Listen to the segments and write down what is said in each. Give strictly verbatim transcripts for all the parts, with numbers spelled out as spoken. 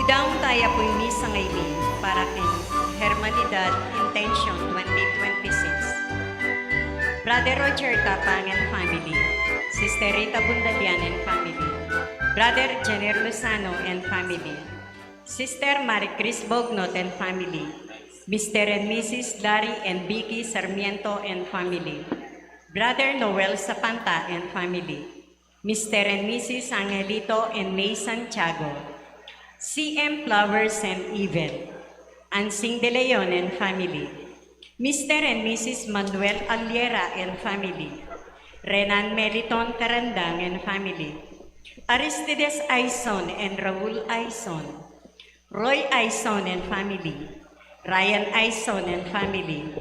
Daun taya pu'y misa ngeni para king Hermanidad Intention twenty twenty-six. Brother Roger Tapang and family, Sister Rita Bundalian and family, Brother Jenner Lozano and family, Sister Marie Chris Bognot and family, Mister and Missus Larry and Vicky Sarmiento and family, Brother Noel Sapanta and family, Mister and Missus Angelito and May Santiago, C M Flowers and Even, Ansing De Leon and family, Mister and Missus Manuel Aliera and family, Renan Meliton Carandang and family, Aristides Aison and Raul Aison, Roy Aison and family, Ryan Aison and family,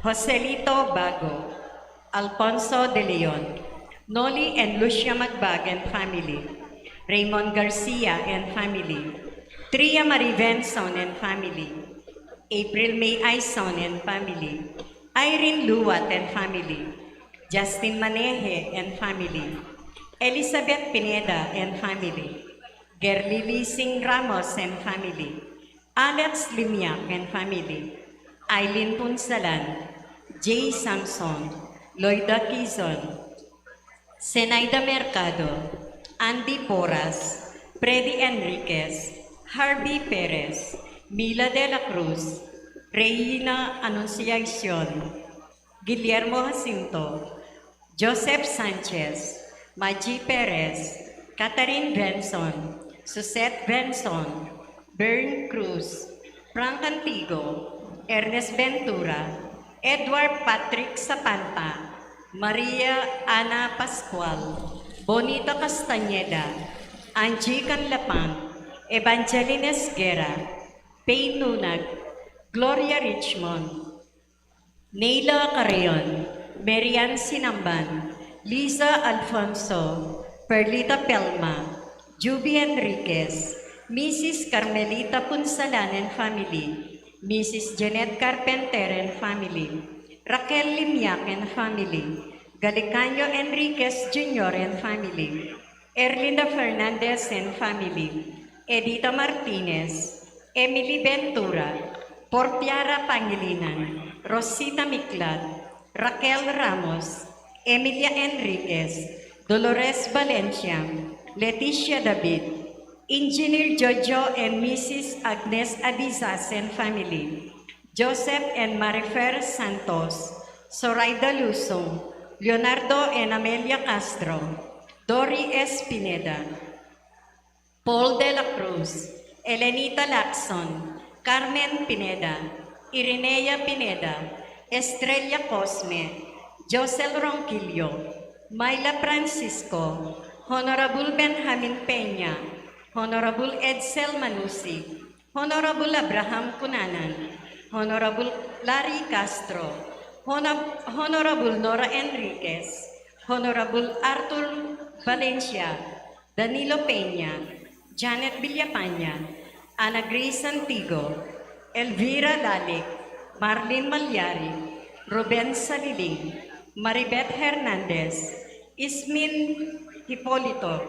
Joselito Bago, Alfonso De Leon, Noli and Lucia Magbag and family, Raymond Garcia and family, Tria Marie Benson and family, April May Aison and family, Irene Luwat and family, Justin Maneje and family, Elizabeth Pineda and family, Gerly Lising Ramos and family, Alex Limiak and family, Aileen Punsalan, Jay Samson, Loida Quizon, Zenaida Mercado, Andy Porras, Freddy Enriquez, Harvey Perez, Mila de la Cruz, Reina Anunciacion, Guillermo Jacinto, Joseph Sanchez, Maggie Perez, Catherine Benson, Suzette Benson, Bern Cruz, Frank Antigo, Ernest Ventura, Edward Patrick Sapanta, Maria Ana Pascual, Bonita Castañeda, Angie Canlapang, Evangeline Esguerra, Payne Nunag, Gloria Richmond, Neila Carreon, Marian Sinamban, Liza Alfonso, Perlita Pelma, Juby Enriquez, Missus Carmelita Punsalan and family, Missus Jeanette Carpenter and family, Raquel Limiak and family, Galicanio Enriquez Junior and family, Erlinda Fernandez and family, Edita Martinez, Emily Ventura, Porfiara Pangilinan, Rosita Miklat, Raquel Ramos, Emilia Enriquez, Dolores Valencia, Leticia David, Engineer Jojo and Missus Agnes Adizas and family, Joseph and Marifer Santos, Zoraida Lusong, Leonardo and Amelia Castro, Dory S. Pineda, Paul de la Cruz, Elenita Lacson, Carmen Pineda, Irinea Pineda, Estrella Cosme, Josel Ronquillo, Myla Francisco, Honorable Benjamin Peña, Honorable Edsel Manusi, Honorable Abraham Cunanan, Honorable Larry Castro, Honab-, Honorable Nora Enriquez, Honorable Arthur Valencia, Danilo Peña, Janet Villapaña, Ana Grace Antigo, Elvira Lalic, Marlene Malyari, Ruben Saliling, Maribeth Hernandez, Ismin Hipolito,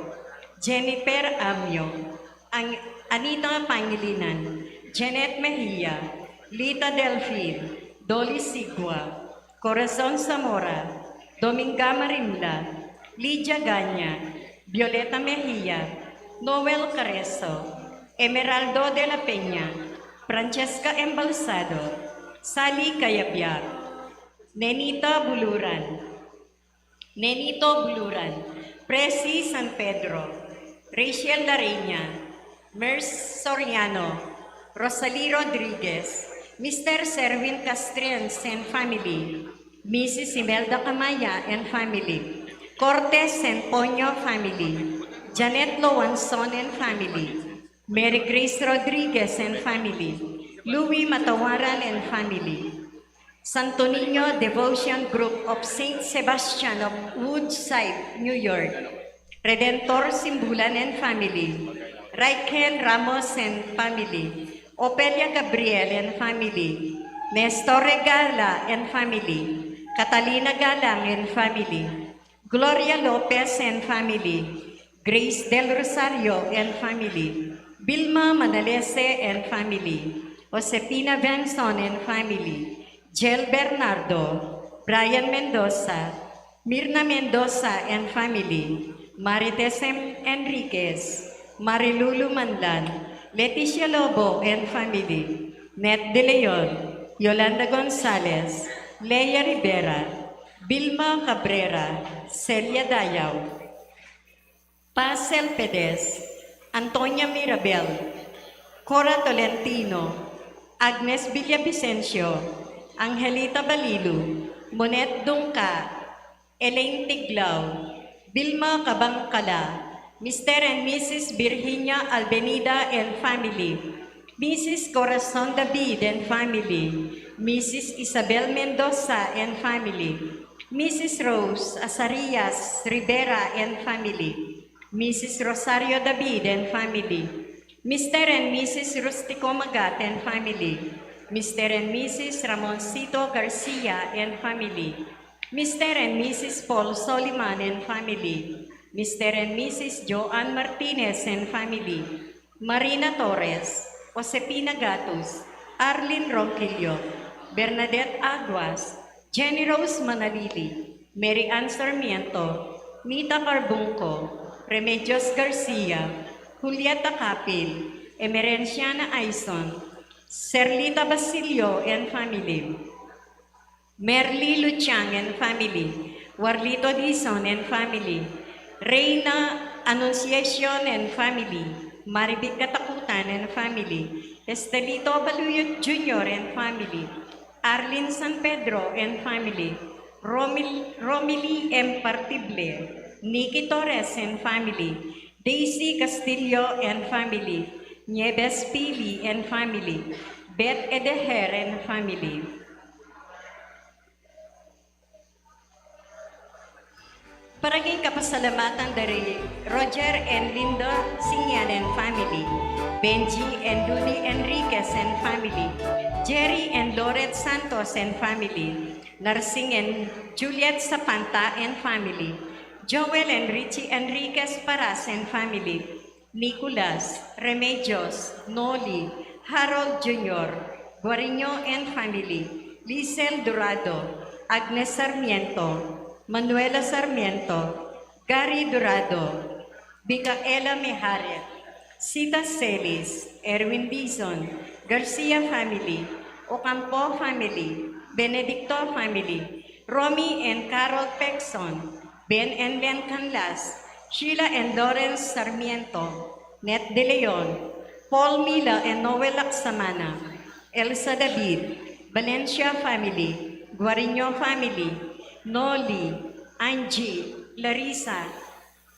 Jennifer Amio, Ang-, Anita Pangilinan, Jeanette Mejia, Lita Delfin, Dolly Sigua, Corazon Zamora, Dominga Marimla, Lydia Ganya, Violeta Mejia, Noel Careso, Emeraldo de la Peña, Francesca Embalsado, Sally Cayabyab, Nenita Buluran, Nenito Buluran, Presi San Pedro, Rachel Lareña, Mers Soriano, Rosalie Rodriguez, Mister Serwin Castrians and family, Missus Imelda Camaya and family, Cortes and Ponyo family, Janet Loanson and family, Mary Grace Rodriguez and family, Louis Matawaran and family, Santo Niño Devotion Group of Saint Sebastian of Woodside, New York, Redentor Simbulan and family, Raiken Ramos and family, Opelia Gabriel and family, Nestor Regala and family, Catalina Galang and family, Gloria Lopez and family, Grace Del Rosario and family, Vilma Manalese and family, Josefina Benson and family, Jel Bernardo, Brian Mendoza, Mirna Mendoza and family, Marites M. Enriquez, Marilulu Manlan, Leticia Lobo and family, Net De Leon, Yolanda Gonzalez, Lea Rivera, Vilma Cabrera, Celia Dayao, Paz Cespedes, Antonia Mirabel, Cora Tolentino, Agnes Villavicencio, Angelita Balilu, Monet Dungca, Elaine Tiglao, Vilma Cabangcala, Mister and Missus Virginia Albenida and family, Missus Corazon David and family, Missus Isabel Mendoza and family, Missus Rose Asarias Rivera and family, Missus Rosario David and family, Mister and Missus Rustico Magat and family, Mister and Missus Ramoncito Garcia and family, Mister and Missus Paul Soliman and family, Mister and Missus Joan Martinez and family, Marina Torres, Josefina Gatus, Arlene Ronquillo, Bernadette Aguas, Jenny Rose Manalili, Mary Ann Sarmiento, Nita Carbunco, Remedios Garcia, Julieta Capil, Emerenciana Aison, Serlita Basilio and family, Merly Luciang and family, Warlito Dizon and family, Reina Anunciacion and family, Maribit Katakutan and family, Estelito Baluyot Junior and family, Arlene San Pedro and family, Romil- Romily M. Partible, Nikki Torres and family, Daisy Castillo and family, Nieves Pili and family, Beth Edeher and family. Para king kapasalamatan da ri Roger and Linda Singyan and family, Benji and Luli Enriquez and family, Jerry and Loret Santos and family, Narsing and Juliet Sapanta and family, Joel and Richie Enriquez Paras and family, Nicolas, Remedios, Noli, Harold Junior, Guariño and family, Lisel Dorado, Agnes Sarmiento, Manuela Sarmiento, Gary Dorado, Micaela Mijares, Sita Celis, Erwin Dizon, Garcia family, Ocampo family, Benedicto family, Romy and Carol Pexon, Ben and Len Canlas, Sheila and Lawrence Sarmiento, Net De Leon, Paul Mila and Noel Laksamana, Elsa David, Valencia family, Guariño family, Noli, Angie, Larissa,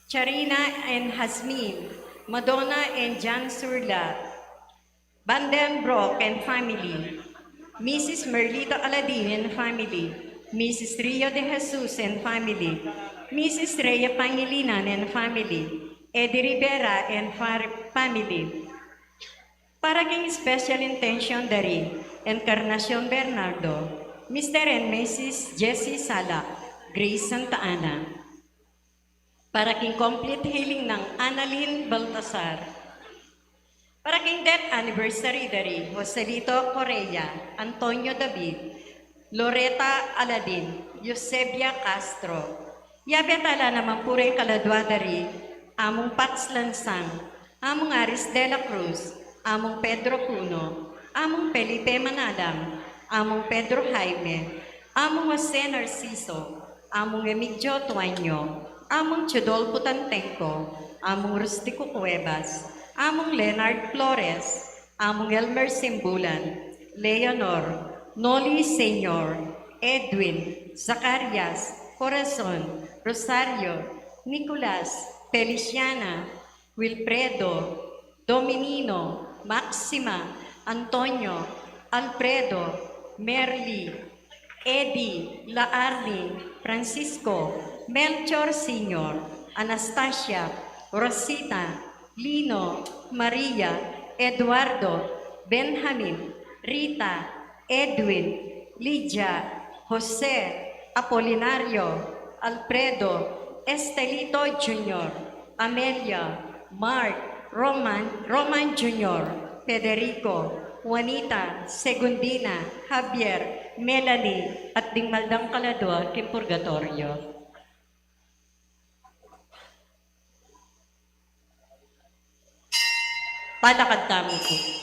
Charina and Jasmine, Madonna and Jan Surla, Vandenbroek and family, Missus Merlita Aladin and family, Missus Rio de Jesus and family, Missus Rhea Pangilinan and family, Eddie Rivera and far- family. Para king special intention da ri Encarnacion Bernardo, Mister and Missus Jessie Sala, Grace Santa Ana. Para king complete healing nang Annalyn Baltasar. Para king death anniversary da ri Joselito Correa, Antonio David, Loreta Aladin, Eusebia Castro. Yabe tala naman pu reng kaladua da ri Among Pats Lansang, Among Aris de la Cruz, Among Pedro Cuno, Among Felipe Manalang, Among Pedro Jaime, Among Jose Narciso, Among Emigdio Tuaño, Among Teodolfo Tantengco, Among Rustico Cuevas, Among Leonard Flores, Among Elmer Simbulan, Leonor, Noli Senior, Edwin, Zacarias, Corazon, Rosario, Nicolas, Feliciana, Wilfredo, Dominino, Maxima, Antonio, Alfredo, Merly, Eddie, Laarni, Francisco, Melchor Senior, Anastasia, Rosita, Lino, Maria, Eduardo, Benjamin, Rita, Edwin, Lydia, Jose, Apolinario, Alfredo, Estelito Junior, Amelia, Mark, Roman, Roman Junior, Federico, Juanita, Segundina, Javier, Melanie, at ding maldang kaladua king purgatoryo. Palakad tamu pu.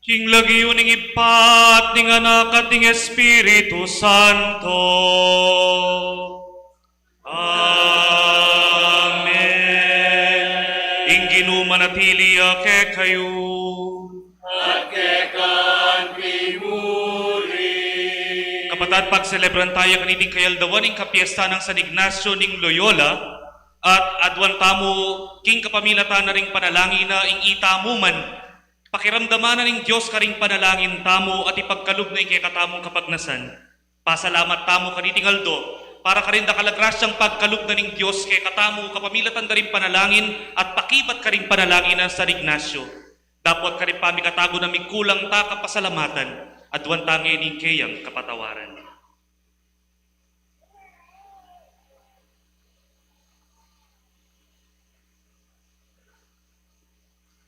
King lagyu ning Ibpa, at ning Anak, at ning Espiritu Santo. Amen. Ing Ginu manatili ya kekayu. At keka mu rin. Kapatad, pagselebran taya kaniting kayaldawan ing kapiesta nang San Ignacio ning Loyola, at aduan tamu king kapamilatan na ring panalangin na ing itamu man pakiramdaman na ning Dios karing panalangin tamu at ipagkalub na ing kekatamung kapagnasan. Pasalamat tamu kaniting aldo para karing dakal a grasyang pagkalub na ning Dios kekatamu kapamilatan da ring panalangin at pakibat karing panalangin nang San Ignacio. Dapot karing pamikatagun a mikulang ta kapasalamatan, aduan ta ngeni ing keyang kapatawaran.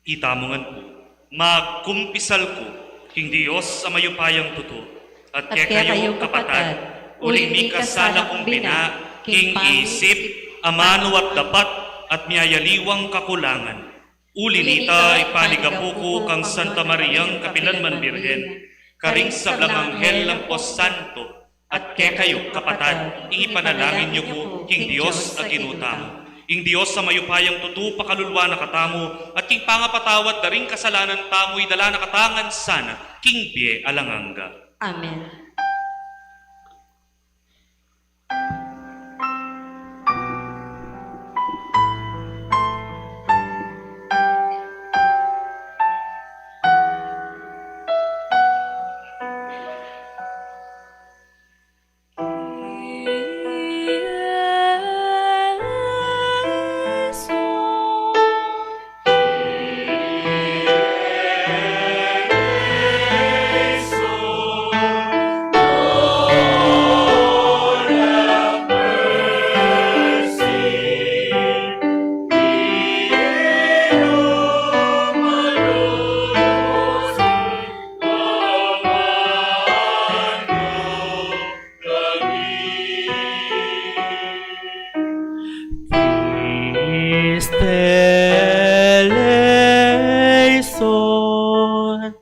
Itamu ngan pu, magkumpisal ku king Dios a mayupayang tutu, at kekayu, kapatad, uling mikasala kung bina king isip, amanu at dapat, at miyayaliwang kakulangan. Uli nita, ipaligapu ku kang Santa Mariang kapilan man Birhen, karing sablang anghel ampong santo, at kekayu, kapatad, ing ipanalangin yu ku king Dios a Ginu tamu. Ing Dios a mayupayang tutu pakaluluan na katamu, at king pangapatawad da ring kasalanan tamu, idala na katamu ngan sana king bie alang angga. Amen. Christe eleison.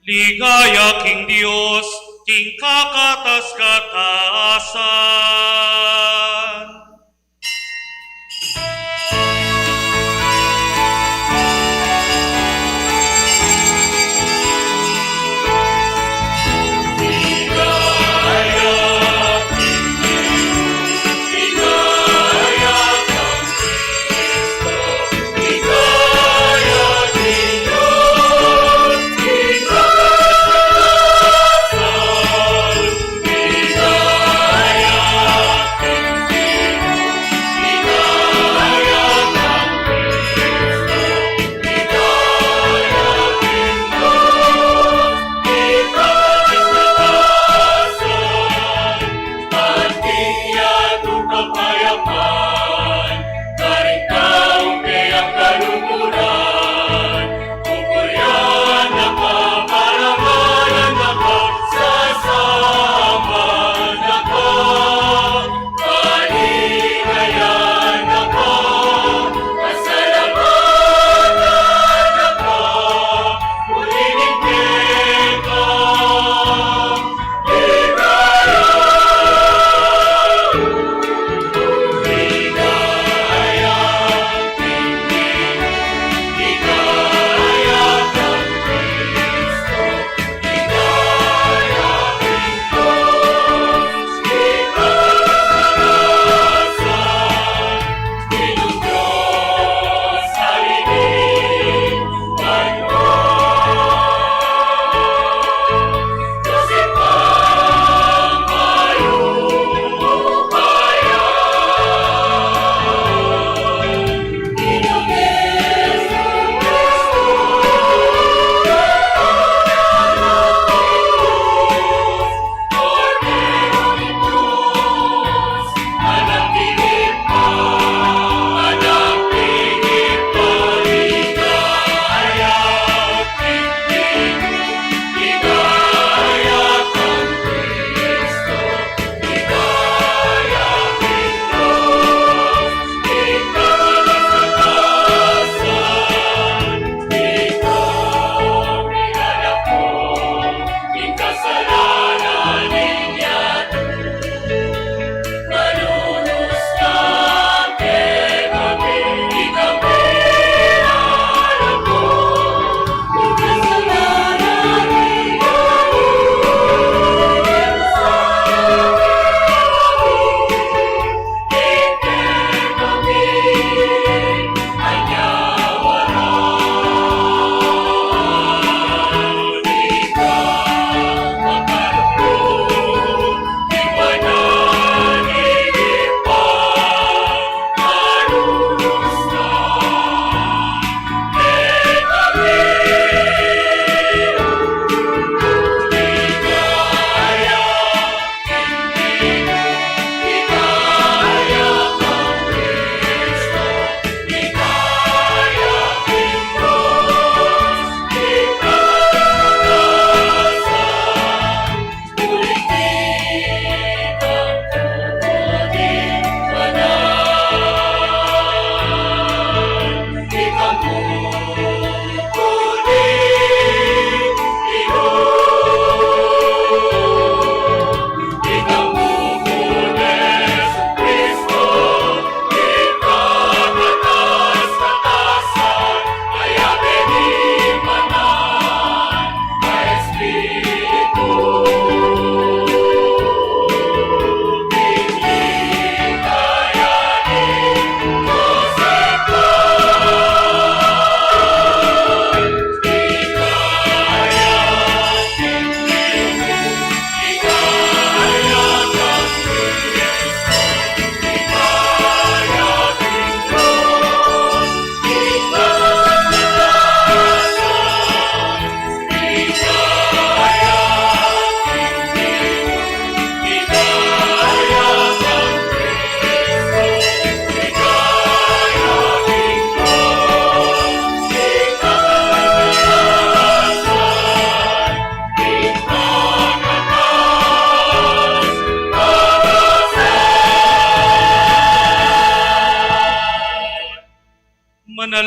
Ligaya king Dios, king kakatas-katasan.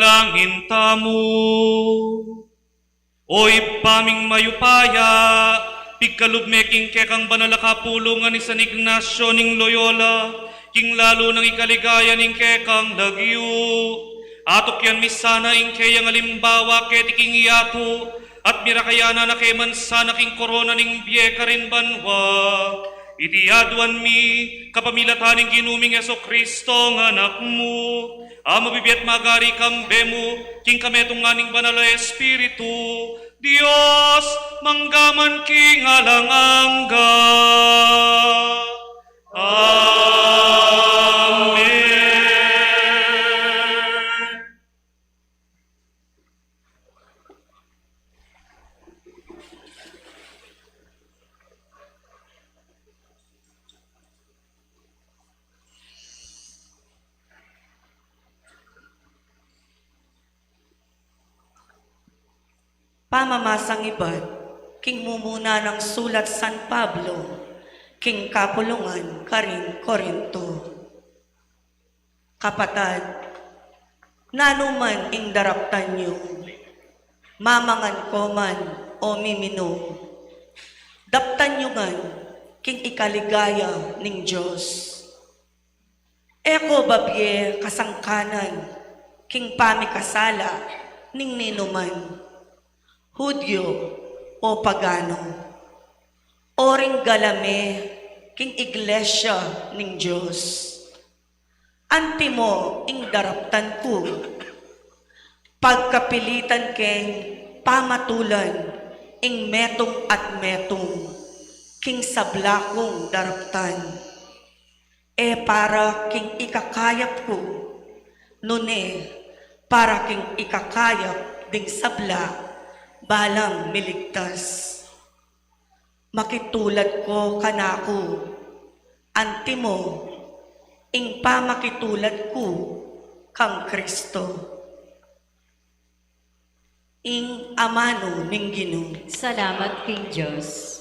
Manalangin tamu. O Ibpa ming mayupaya, pigkalub me king kekang banal a kapulungan i San Ignacio ning Loyola, king lalu nang ikaligaya ning kekang lagyu. Atukyan mi sana ing keyang alimbawa keti king yatu, at mirakayanan na ke man sana king korona ning bie karin banua. Iti aduan mi kapamilatan ning Ginu ming Jesucristo a Anak mu, a mabibie at magari kambe mu, king kametungan ning Banal a Espiritu, Dios, mangga man king alang angga. Amen. Pamamasang ibat king mumuna nang sulat San Pablo king kapulungan karin Corinto. Kapatad, nanu man ing daraptan yu, mamangan ko man o miminum, daptan yu ngan king ikaligaya ning Dios. E ko babie kasangkanan king pamikasala ning ninuman, Hudyo o pagano, o ring gala me king iglesia ning Dios. Antimo ing daraptan ku, pagkapilitan keng pamatulan ing metung at metung king sabla kung daraptan. E para king ikakayap ku, nune para king ikakayap ding sabla, balang miligtas. Makitulad ko kanaku, antimo ing pamakitulad ku kang Kristo. Ing amanu ning Ginu. Salamat king Dios.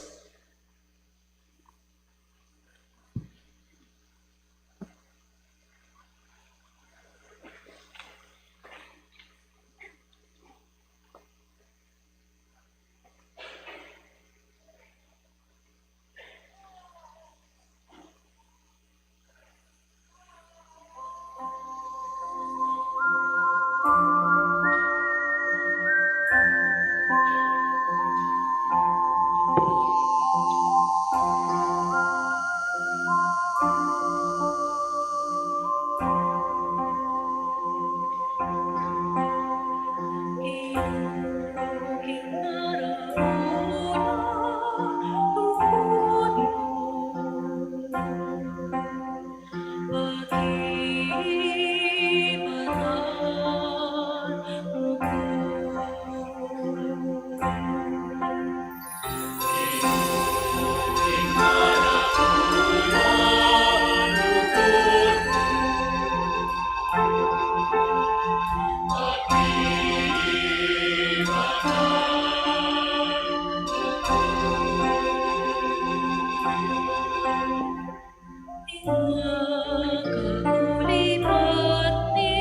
Makakulipat ni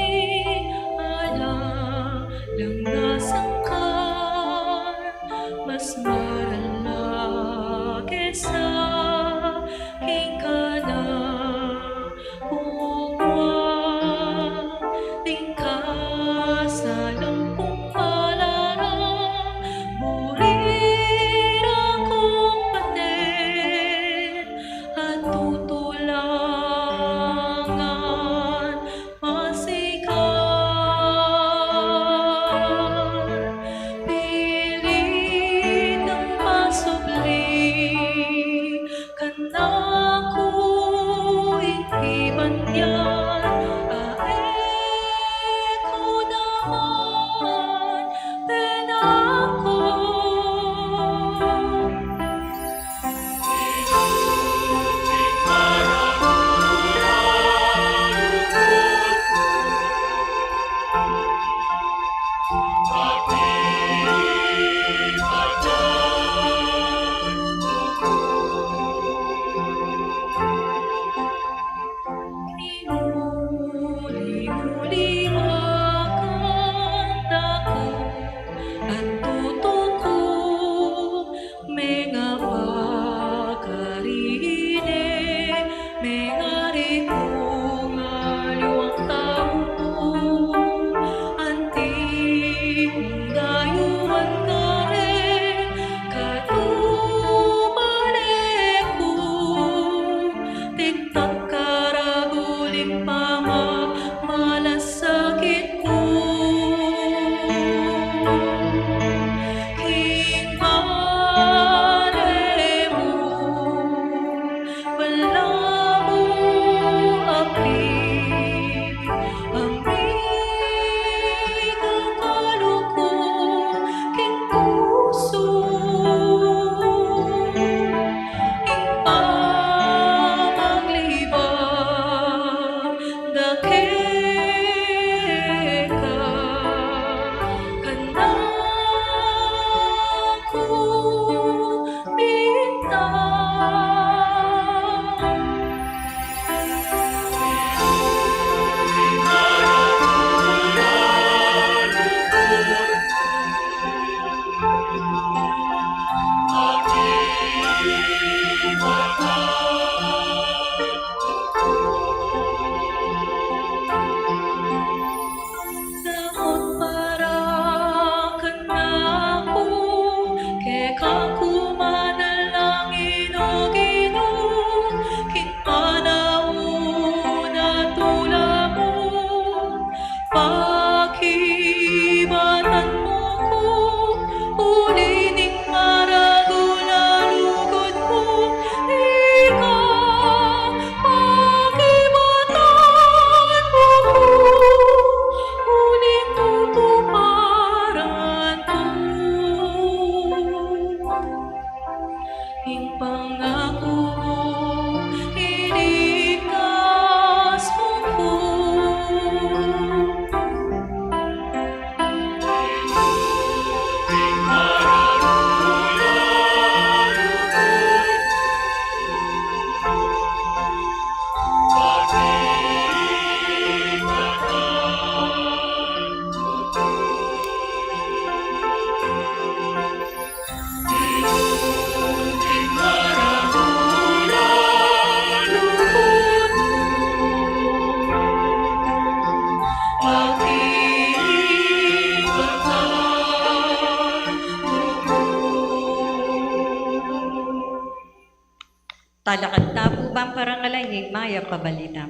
ala lang nasangkan, mas marala kesa king kana. Ugwa ding kasalan kung palalang, buri ra kung patid at tutulangan, masikan, pilit ang pasubli. Kanaku ing iban yan, a e ku naman Talakad ta pu bang parangalan ing mayap a balita.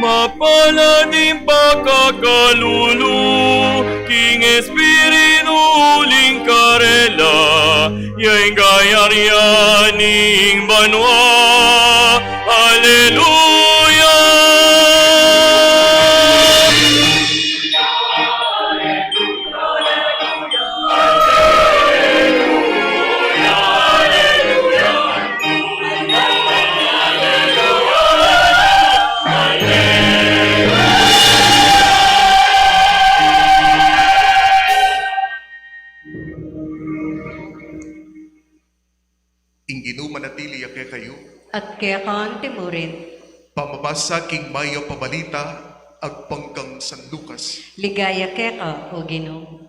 Mapalad ing pakakalulu king Espiritu uling karela, ya ing kayarian ning banua. Aleluya! Ing Ginu manatili ya kekayu. At keka mu rin. Pamabasa king mayap a balita agpang kang San Lucas. Ligaya keka, O Ginu.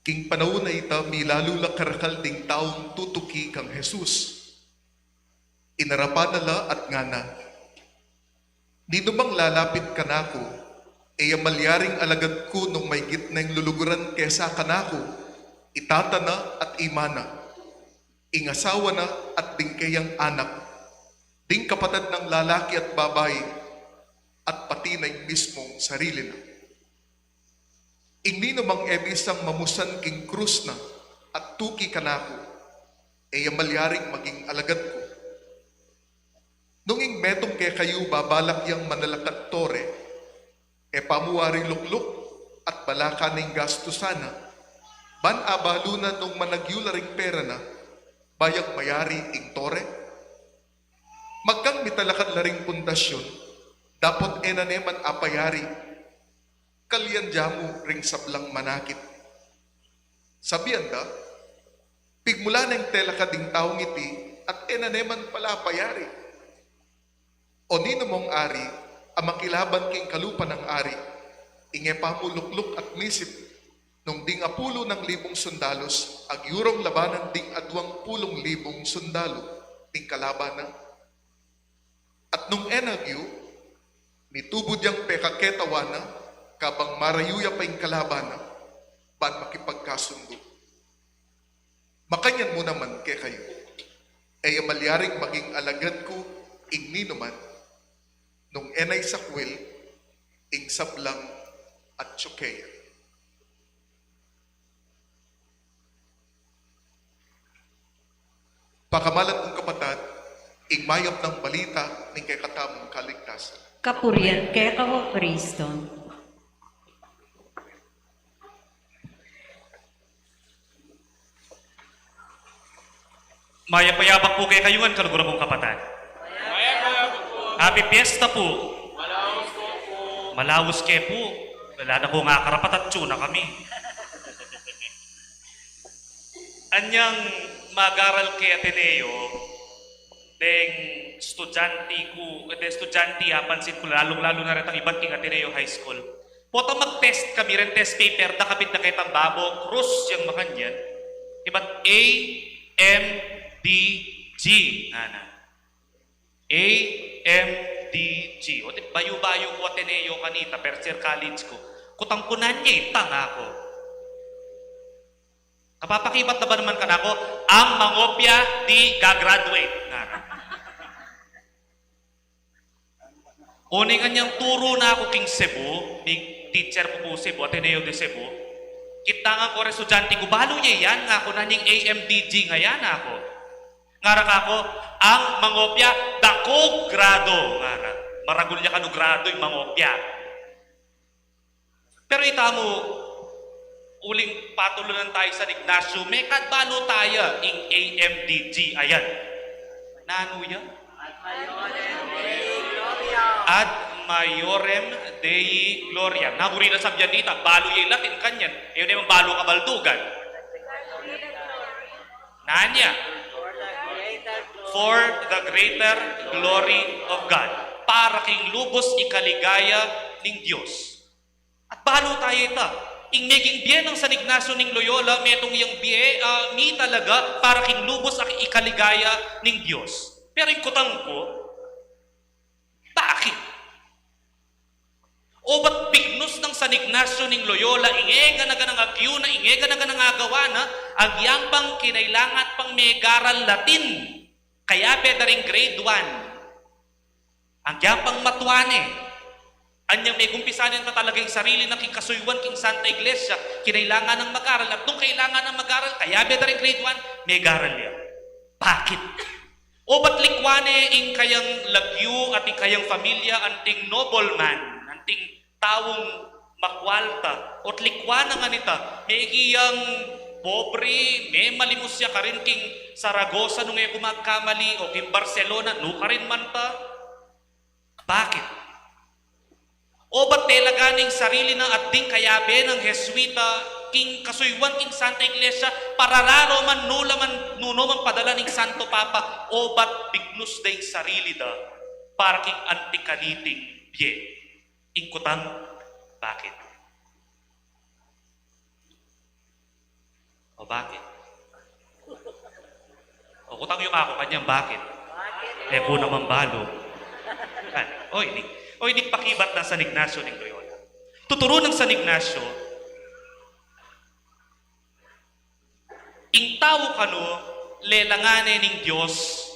King panaun a ita, milalu la karakal ding taung tutuki kang Jesus. Inarapan na la at ngana, "Ninumang lalapit kanaku, e ya malyaring alagad ku nung maygit na ing luluguran kesa kanaku, i tata na at i ina na, ing asawa na at ding keyang anak, ding kapatad nang lalaki at babai, at pati na ing mismung sarili na. Ing ninumang e bisang mamusan king krus na at tuki kanaku, e ya malyaring maging alagad ku. Nung ing metung kekayu babalak yang manalakad tore, e pa mu wari lukluk at balaka na ing gastusan na, ban abalu na nung managyu la ring pera na, ba yang mayari ing tore? Magkang mitalakad la ring pundasyun, dapot e na ne man apayari, kalyan da mu ring sablang manakit. Sabian da, pigmula neng telakad ing taung iti, at e na ne man pala apayari. O ninumang ari a makilaban king kalupa nang ari, ing e pa mu lukluk at misip, nung ding apulu nang libung sundalus agyurung labanan ding aduang pulung libung sundalu ning kalaban na? At nung e na agyu, mitubud yang pekaketawan na, kabang marayu ya pa ing kalaban na, ban makipagkasundu. Makanyan mu naman kekayu, e ya malyaring maging alagad ku ing ninuman, nung e na isakwil ing sablang atsu keya." Pakamalan kung kapatad, ing mayap nang balita ning kekatamung kaligtasan. Kapurian keka, O Kristo. Mayap a yabak pu kekayu ngan, kaluguran kung kapatad. Happy Fiesta pu. Malaus ke pu. Ala na kung akarapat at tsu na kami. Anyang magaral ke Ateneo, deng estudyante ku, deng estudyante, apansin ku, lalung-lalu na retang ibat king Ateneo High School. Potang mag-test kami, reng test paper da, kapit na ketang babo, krus yang makanyan. Ibat A, M, D, G, ngana. A, M, D, G. O, di bayu-bayu ku Ateneo kanita, first year college ku. Kutang ku, "Nanu ya ita?" ngana ku. Kapapakibat na ba naman kanaku, "Ang mangopya di gagraduate," ngana. Uling anyang turu na ku king Cebu, mi-, teacher ku pu Cebu, Ateneo de Cebu. Kitangan ku reng estudyante ku, "Balu ye yan?" ngana ku, "Nanu ing A M D G nga yan?" ngana ku. Ngara kaku, "Ang mangopya, dakug grado," ngara. Maragul ya kanu gradu ing mangopya. Pero ita mu, uling patulunan tayu San Ignacio, mekad balu taya ing A M D G, ayan. Nanu ya? Ad maiorem Dei gloria. Nanu rin a sabyan nita, balu ya ing Latin kanyan. E, ne man balu kabaldugan. Nanu ya? For the greater glory of God. Para king lubus ikaligaya ning Dios. At balu taya ita. Ing meging bie nang San Ignacio ning Loyola, metung yang bie, ah, mi talaga para king lubus a ikaligaya ning Dios. Pero ing kutang ku, bakit? Obat bignus nang San Ignacio ning Loyola, ing e gana-ganang agyu na, ing e gana-ganang agawa na, agyang pang kinailangan pang megaral Latin. Kayabe da ring grade one. Agyang pang matua ne. Anyang megumpisa ne na talaga ing sarili na king kasuyuan king Santa Iglesia, kinailangan nang mag-aral, at nung kailangan nang mag-aral, kayabe da ring grade one, megaral ya. Bakit? Obat likwan ne ing kayang lagyu at ing kayang familia, anting nobleman, anting taung makwalta, obat likwan na ngan ita, meging pobre, memalimus ya karin king Saragosa nung e ku magkamali, o king Barcelona, nukarin man ta. Bakit? Obat lelagan ne ing sarili na at ding kayabe nang Jesuita, king kasuyuan king Santa Iglesia, para raro man, nu la man, nuno man padala ning Santo Papa, obat bignus da ing sarili da, para king anti kaniting bie. Ing kutang, bakit? O bakit? O kutang yu kaku kanyan, bakit? E ku naman balu. Yan. O ini, o ini pakibat nang San Ignacio ning Loyola. Tuturu nang San Ignacio, ing tau kanu, lelangan ne ning Dios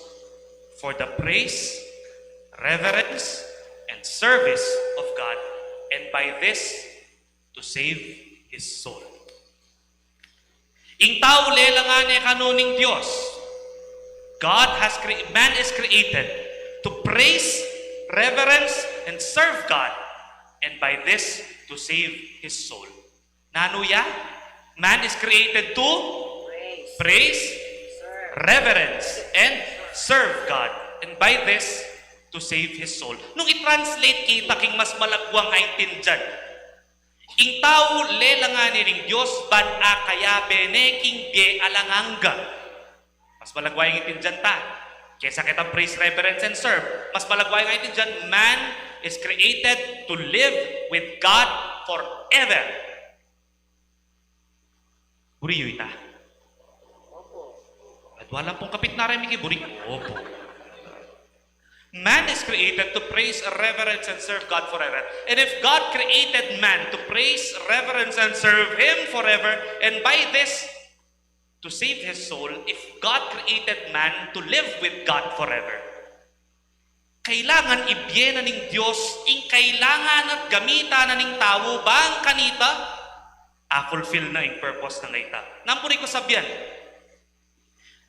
for the praise, reverence, and service of God, and by this, to save his soul. Ing tau lelangan ne kanu ning Dios. God has cre-, man is created to praise, reverence, and serve God, and by this, to save his soul. Nanu ya? Man is created to praise, reverence, and serve God. And by this, to save his soul. Nung i-translate kita king mas malagwang aintindian, ing tau lelangan ne ning Dios ban akayabe ne king bie alang angga. Mas malagwa yang intindian ta kesa ketang praise, reverence, and serve. Mas malagwa yang intindian, man is created to live with God forever. Buri yu ita? At wala pung kapit na rin, Miki, buri. Opo. Man is created to praise, reverence, and serve God forever. And if God created man to praise, reverence, and serve Him forever, and by this, to save his soul, if God created man to live with God forever, kailangan ibie na ning Dios ing kailangan at gamitan na ning tau bang kanita a-fulfill na ing purpose na ita. Nanu pu ring ku sabyan?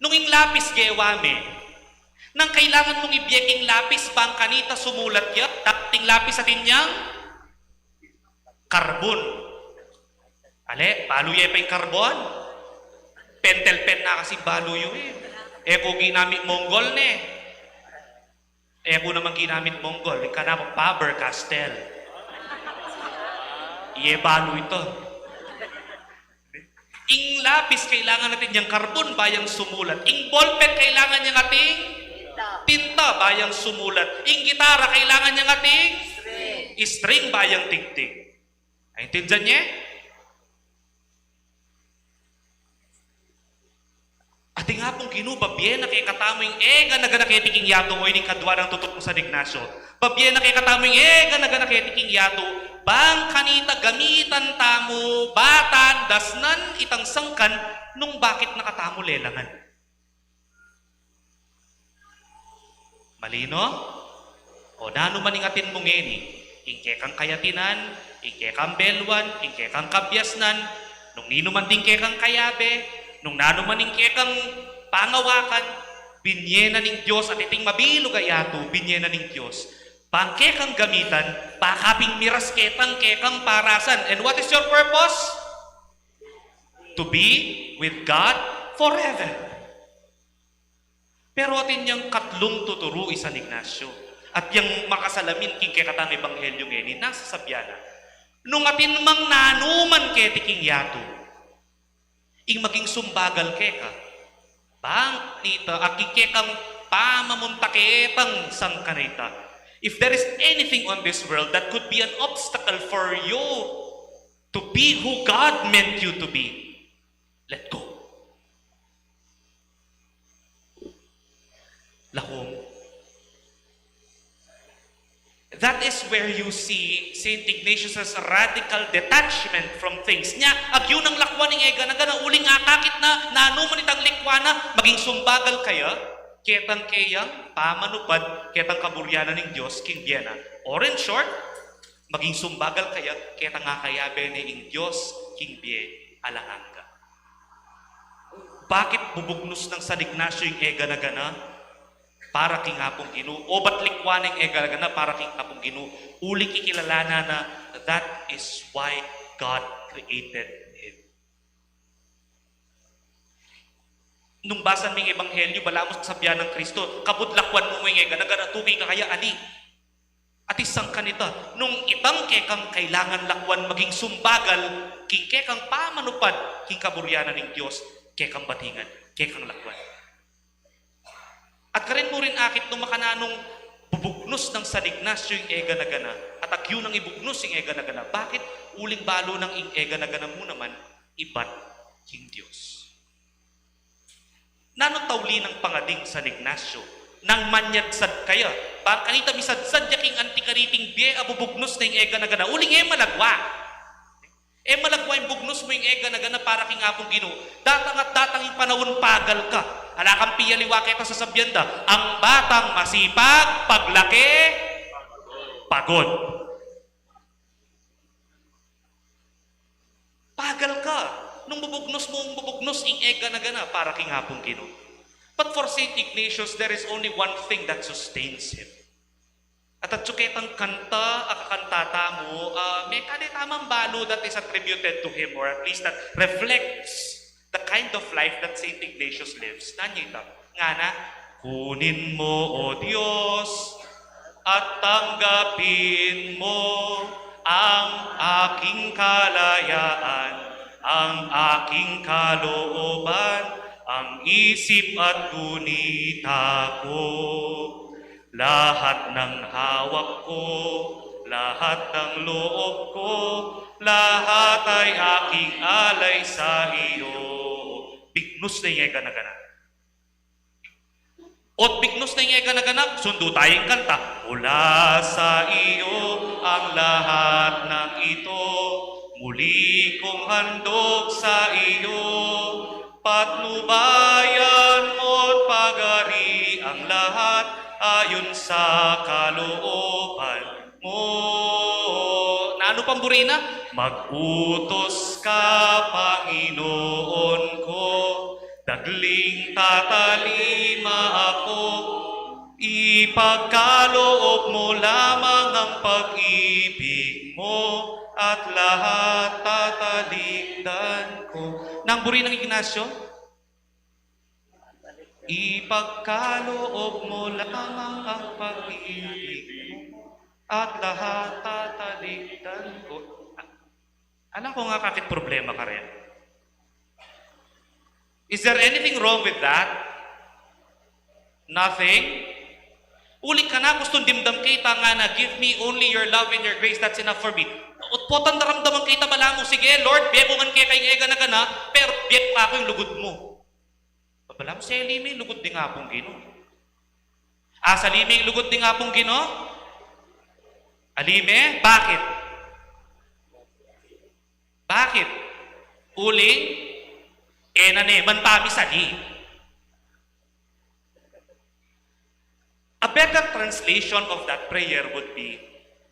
Nung ing lapis gewa me, nanu ing kailangan mung ibie king lapis bang kanita sumulat ya? Dapat ing lapis atin yang karbon. Ale, balu ye pa ing karbon? Pentel pen na kasi balu yu e. E ku ginamit Monggol ne. E ku naman ginamit Monggol, ing kanaku Faber-Castell. Iye balu ita. Ing lapis kailangan atin yang karbon ba yang sumulat. Ing ballpen kailangan yang atin tinta ba yang sumulat. Ing gitara kailangan yang atin string ba yang tigtig. Naintindian ye? Atin pung Ginu, babie na kekatamu ing e gana-gana keti king yatu. O ini ing kadua nang tutukan nang San Ignacio. Babie na kekatamu ing e gana-gana keti king yatu, bang kanita gamitan tamu, batan, dasnan itang sangkan nung bakit na katamu lelangan. Malino? O nanu man ing atin mu ngeni, ing kekang kayatinan, ing kekang beluan, ing kekang kabiasnan, nung ninu man ding kekang kayabe, nung nanu man ing kekang pangawakan, binie na ning Dios, at iting mabilug a yatu, binie na ning Dios. Bang kekang gamitan, bang kapin miras ketang kekang parasan. And what is your purpose? To be with God forever. Pero atin yang katlung tuturu i San Ignacio. At yang makasalamin king kekatang ebanghelyo ngeni, nung sasabian na, nung atin mang nanuman keti king yatu, ing maging sumbagal keka, bang nita, a king kekang pamamunta ketang sangkanita. If there is anything on this world that could be an obstacle for you to be who God meant you to be, let go. Lakum. That is where you see Saint Ignatius's radical detachment from things. Nya, agyu nang lakwan ing e gana-gana, uling akakit na, nanuman itang likwan na, maging sumbagal kaya, ketang keyang pamanupad, ketang kaburyanan ning Dios king bie na. Or in short, maging sumbagal kaya, ketang akayabe ne ing Dios king bie alang angga. Bakit bubugnus nang San Ignacio ing e gana-gana para king Apung Ginu? O ba't likwan ing e gana-gana para king Apung Ginu? Uling kikilalanan na, that is why God created him. Nung basan mi ing ebanghelyo, balamu sasabian nang Kristo, kabud lakwan mu mu ing e gana-gana, tuki ka kaya ali. At isang kanita, nung itang kekang kailangan lakwan maging sumbagal, king kekang pamanupad, king kaburyanan ning Dios, kekang batingan, kekang lakwan. At karin mu rin akit nung makananung bubugnus nang San Ignacio ing e gana-gana, at agyu nang ibugnus ing e gana-gana. Bakit? Uling balu nang ing e gana-gana mu naman, ibat king Dios. Nanu tauli nang pangading San Ignacio? Nang manyadsad kaya, bang kanita misadsad ya king anti kaniting bie a bubugnus na ing e gana-gana, uling e malagwa. E malagwa ing bugnus mu ing e gana-gana para king Apung Ginu. Datang at datang ing panaun pagal ka. Ala kang pialiwa keta sasabian da, ang batang masipag, paglaki, pagod. Pagal ka, nung bubugnus mung bubugnus ing e gana-gana para king Apung Ginu. But for Saint Ignatius, there is only one thing that sustains him. At atyu ketang kanta a kakanta tamu, ah, mekad e tamang balu that is attributed to him, or at least that reflects the kind of life that Saint Ignatius lives. Nanu ita? Ngana, kunin mo, O Diyos, at tanggapin mo ang aking kalayaan, ang aking kalooban, ang isip at gunita ko. Lahat ng hawak ko, lahat ng loob ko, lahat ay aking alay sa iyo. Bignus na ing e gana-gana. Ot bignus na ing e gana-gana, sundu taya ing kanta. Mula sa iyo ang lahat ng ito, muli kong handog sa iyo. Patnubayan mo't pagarian lahat ayon sa kalooban mo. Nanu pang buri na? Mag-utos ka, Panginoon ko, dagling tatalima ako. Ipagkaloob mo lamang ang pag-ibig mo at lahat tatalikdan ko. Nanu ing buri nang Ignacio? Ipagkaloob mo lamang ang pag-ibig mo at lahat tatalikdan ko. Ala kung akakit problema karin. Is there anything wrong with that? Nothing? Uling kanaku, kustong dimdam ke ita, ngana, "Give me only your love and your grace, that's enough for me." Ot potang daramdaman ke ita, balamu, "Sige, Lord, bie ku ngan keka ing e gana-gana, pero bie ku kaku ing lugud mu." Balamu, seli me ing lugud ning Apung Ginu. Asali me ing lugud ning Apung Ginu? Ali me? Bakit? Bakit? Uling e na ne man pamisali. A better translation of that prayer would be,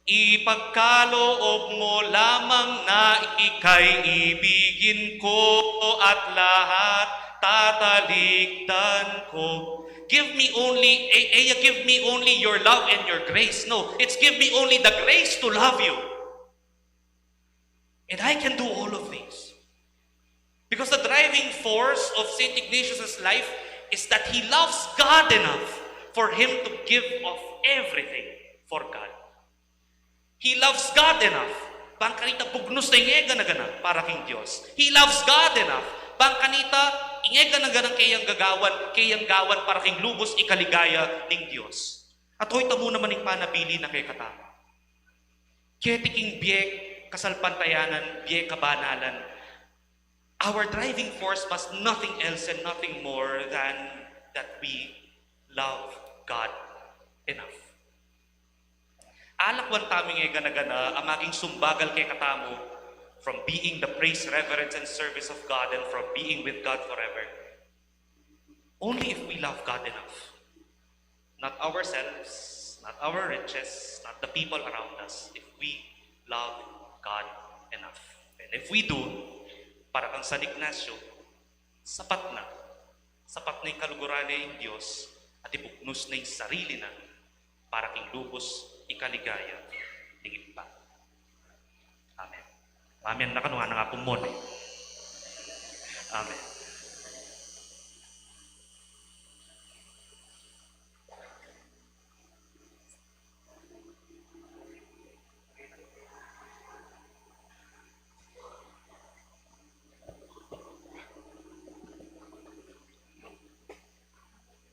"Ipagkaloob mo lamang na ika'y ibigin ko at lahat tatalikdan ko." Give me only, e, e ya give me only your love and your grace. No, it's give me only the grace to love you. And I can do all of these. Because the driving force of Saint Ignatius's life is that he loves God enough for him to give of everything for God. He loves God enough bang kanita bugnus na ing e gana-gana para king Dios. He loves God enough bang kanita ing e gana-gana keyang gagawan, keyang gawan para king lubus ikaligaya ning Dios. At hoy, tamu naman ing panabilin na kekatamu. Keti king bie kasalpantayanan, bie kabanalan, our driving force must nothing else and nothing more than that we love God enough. Alakwan tamu ing e gana-gana a maging sumbagal kekatamu from being the praise, reverence, and service of God and from being with God forever. Only if we love God enough. Not ourselves, not our riches, not the people around us. If we love God enough. And if we do, para kang San Ignacio, sapat na. Sapat na ing kaluguran na ing Dios at ibugnus na ing sarili na para king lubus ikaligaya ning Ibpa. Amen. Amen na kanu, ana nga pumone. Amen.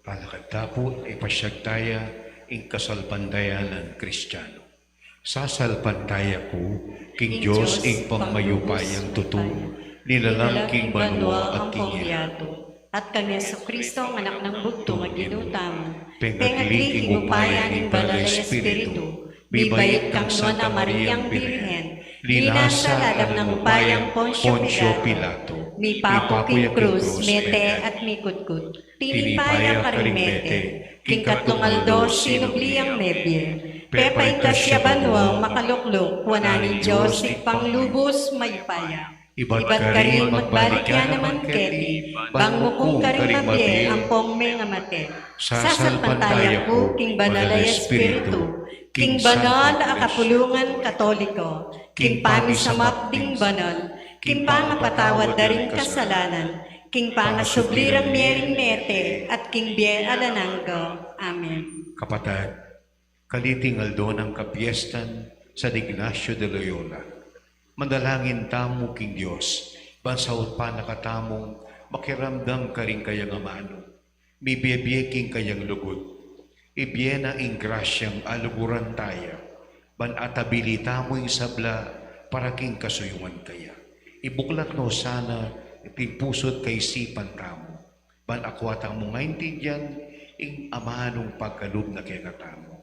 Palakad ta pu, ipasyag taya ing kasalpantayanan Kristiyanu. Sasalpantaya ku king Dios, ing pangmayupayang tutu, linalang king banua at king yatu, at kang Jesucristo, anak nang bugtung a Ginu tamu, pengagli king upaya ning Banal a Espiritu, mibait kang Nuan a Mariang Birhen, linasa lalam nang upayang Poncio Pilato, mipaku king krus, mete at mikutkut. Tinipa ya karing mete, king katlung aldo sinubli yang mebie, pepaintas ya banua, makalukluk wanan ning Dios Ibpang lubus mayupaya. Ibat karin magbalik ya naman keti, bang mukung karing mabie ampong mengamate. Sasalpantaya ku king Banal a Espiritu, king banal a kapulungan Katoliko, king pamisamap ding banal, king pangapatawad da ring kasalanan, king pangasubli rang mie ring mete, at king bie alang angga. Amen. Kapatad, kaniting aldo nang kapiestan San Ignacio de Loyola, manalangin tamu king Dios, ban saupan na katamung makiramdam karing kayang amanu, mibie-bie king kayang lugud. Ibie na ing grasyang aluguran taya, ban atabili tamu ing sabla para king kasuyungan kaya. Ibuklat no sana iting pusu't kaisipan tamu, ban akua tamung aintindian ing amanung pagkalub na kekatamu.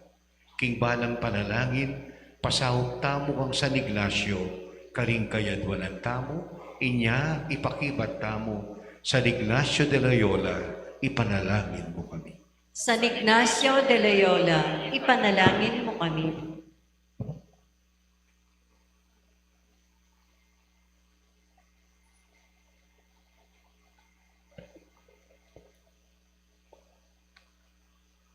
King balang panalangin, pasaup tamu kang San Ignacio, karing kayadwanan tamu, inya ipakibat tamu, San Ignacio de Loyola, ipanalangin mu kami. San Ignacio de Loyola, ipanalangin mu kami.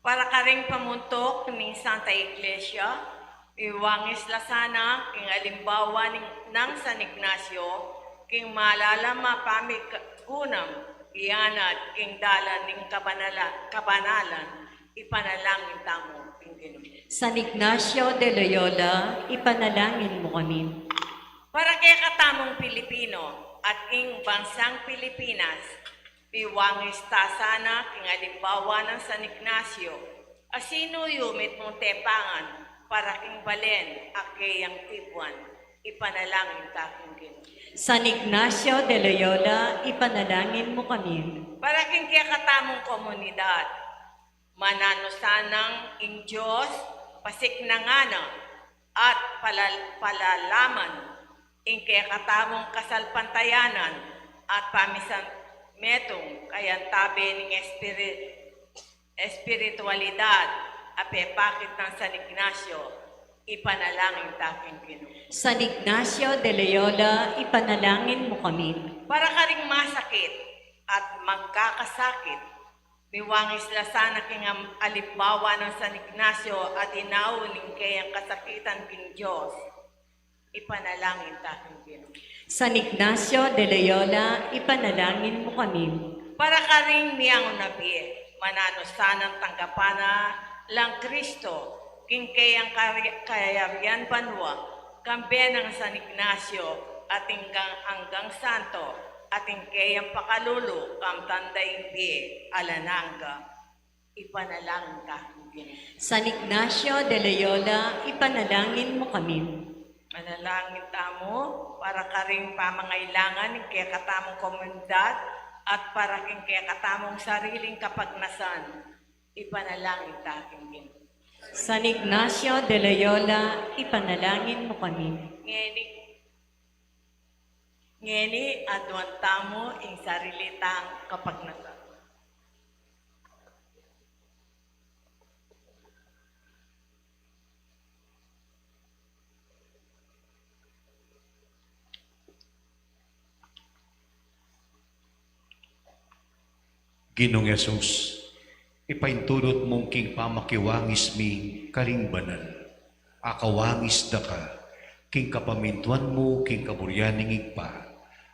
Para karing pamuntuk ning Santa Iglesia, miwangis la sana king alimbawa ning, nang San Ignacio, king malalam a pamigunam, iyanad king dalan ning kabanala-, kabanalan, ipanalangin tamu king Ginu. San Ignacio de Loyola, ipanalangin mu kami. Para kekatamung Pilipino at ing bansang Pilipinas, miwangis ta sana king alimbawa nang San Ignacio, a sinuyu mitmung tepangan para king balen a keyang tipuan, ipanalangin ta king Ginu. San Ignacio de Loyola, ipanalangin mu kami. Para king kekatamung komunidad, mananu sanang ing Dios pasiknangan na at palal-, palalaman ing kekatamung kasalpantayanan at pamisan metung kayantabe ning espiri-, espiritualidad a pepakit nang San Ignacio, ipanalangin ta king Ginu. San Ignacio de Loyola, ipanalangin mu kami. Para karing masakit at magkakasakit, Miwangis la sana king am-, alimbawa nang San Ignacio a dinau ning keyang kasakitan king Dios. Ipanalangin ta king Ginu. San Ignacio de Loyola, ipanalangin mu kami. Para karing miyanguna bie, mananu sanang tanggapan na lang Kristo, king keyang kari-, kayarian banua, kambe nang San Ignacio, ating gang-, anggang santo, ating keyang pakalulu, kamtan da ing bie, alang angga. Ipanalangin ta king Ginu. San Ignacio de Loyola, ipanalangin mu kami. Manalangin tamu para karing pamangailangan ning kekatamung komunidad at para king kekatamung sariling kapagnasan. Ipanalangin ta king Ginu. San Ignacio de Loyola, ipanalangin mu kami. Ngeni, ngeni, aduan tamu ing sarili tang kapagnasan. Ginung Jesus, ipaintudut mu king pamakiwangis mi karing banal a kawangis da ka, king kapamintuan mu king kaburian ning Ibpa,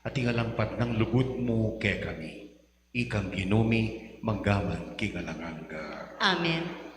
at ing alang pagnang lugud mu kekami, ikang Ginu mi, manggaman king alang angga. Amen.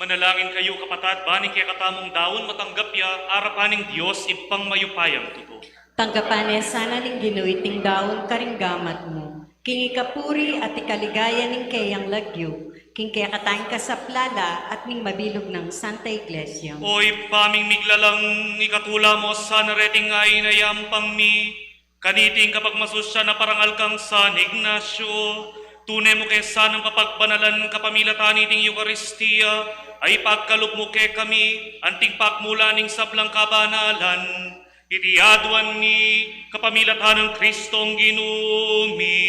Manalangin kayu, kapatad, ban ing kekatamung daun matanggap ya arapan ning Dios Ibpang mayupayang tutu. Tanggapan ne sana ning Ginu iting daun karing gamat mu, king ikapuri at ikaligaya ning keyang lagyu, king kekatang kasaplalan at ning mabilug nang Santa Iglesia. O Ibpa ming miglalang, ikatula mu sana reting ain a yampang mi kaniting kapagmasusyan a parangal kang San Ignacio. Tune mu ke sanang papagbanalan kapamilatan niting Eukaristia a ipagkalub mu kekami anting pagmula ning sablang kabanalan. Iti aduan mi kapamilatan nang Kristong Ginu mi.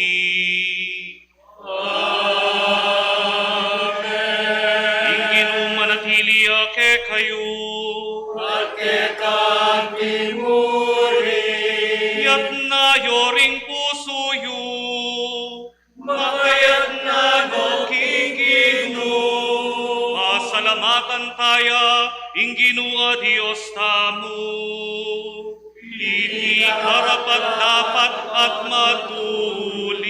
Amen. Ing Ginu manatili ya kekayu. At keka mu rin. Itas yu ring pusu yu. Makaitas no king Ginu. Pasalamatan taya ing Ginu a Dios tamu. Iti karapat-dapat at matulid.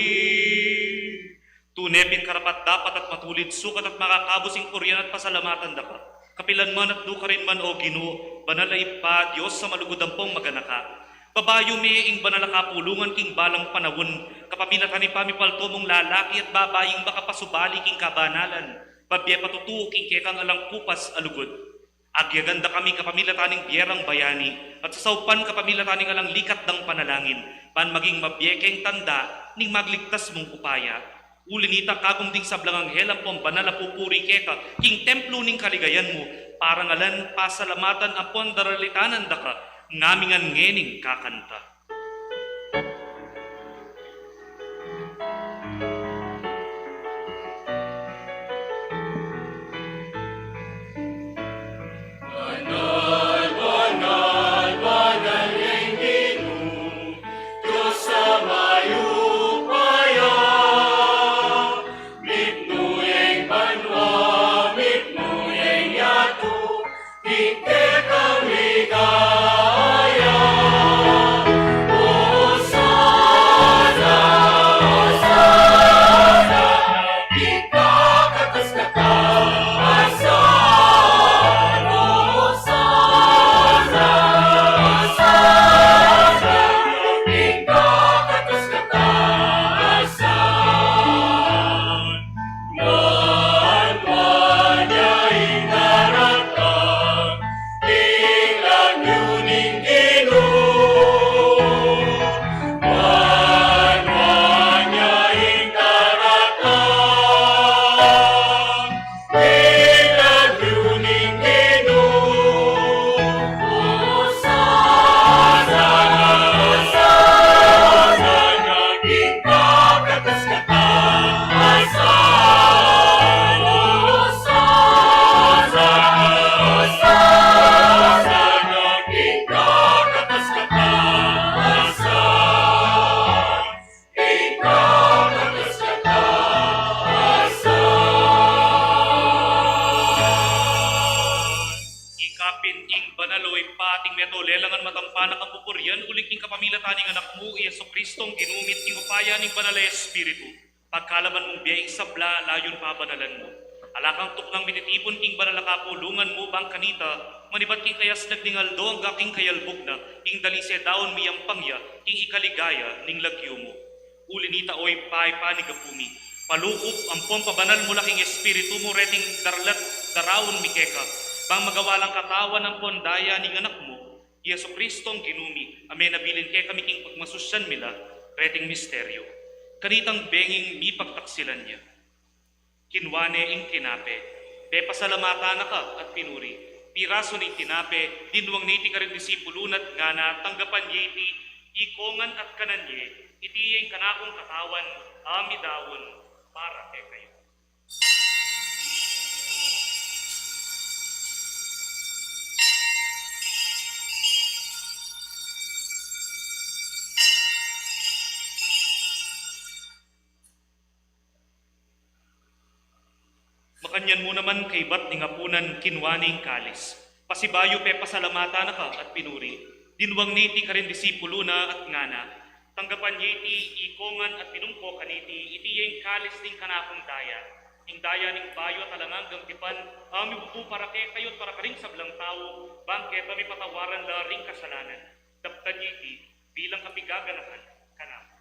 Tune pin karapat-dapat at matulid, sukat at makakabus ing purian at pasalamatan da ka, kapilan man at nukarin man, O Ginu, banal a Ibpa, Dios a malugud ampong maganaka. Babayu me ing banal a kapulungan king balang panaun, kapamilatan ning pamipalto mung lalaki at babaying makapasubali king kabanalan, babie patutu king kekang alang kupas a lugud. Agyagan da kami kapamilatan ning bie rang bayani, at sasaupan kapamilatan ning alang likat dang panalangin, ban maging mabie keng tanda ning magligtas mung upaya. Uli nita, kagum ding sablang anghel ampong banal a pupuri keka king templo ning kaligayan mu, parangalan, pasalamatan, ampon daralitanan da ka, ngamingan ngening kakanta. Banal, banal, banal yang Ginu, Dios a mayupaya, mipnu yang banua, mipnu yang yatu, king kekang ligaya. Osana, Osana, king kakatas-katas. Osana, Osana, king kakatas-katas. Nuan, nuan ya ing daratang king lagyu ning Ginu. Nuan, nuan ya ing daratang king lagyu ning Ginu. Osana, Osana, king kakatas-katas. Ika pin ing banal, o Ibpa, ating meto lelangan matampa na kang pupurian, uling king kapamilatan ning Anak mu, i Jesucristong Ginu mi, king upaya ning Banal a Espiritu. Pagkalaman mung bie ing sabla, layun pabanalan mu. Ala kang tuknang mititipun king banal a kapulungan mu, bang kanita, manibat king kayaslag ning aldo angga king kayalbug na, ing dalise daun miyampang ya king ikaligaya ning lagyu mu. Uli nita, o Ibpa, ipanigapu mi, palukup ampon pabanal mu la king Espiritu mu reting darla't daraun mi keka, bang magawa lang katawan ampon daya ning Anak mu, i Jesucristong Ginu mi, a menabilin kekami king pagmasusyan mi la reting misteryu. Kanitang benging mipagtaksilan ya, kinua ne ing tinape, pepasalamatan na ka at pinuri, pirasu ne ing tinape, dinwang ne iti karing disipulu na at ngana, tanggapan ye iti, ikongan at kanan ye, iti ya ing kanakung katawan a midaun para kekayu. Makanyan mu naman kaibat ning apunan, kinua ne ing kalis. Pasibayu pepasalamatan na ka at pinuri, dinwang ne iti karing disipulu na at ngana, tanggapan ye iti, ikongan at minum ko kaniti, iti ya ing kalis ning kanakung daya, Ing daya ning bayu at alang anggang tipan, a mibubu para kekayu at para karing sablang tau, bang keta mipatawaran la ring kasalanan. Daptan ye iti bilang kapigaganakan kanaku.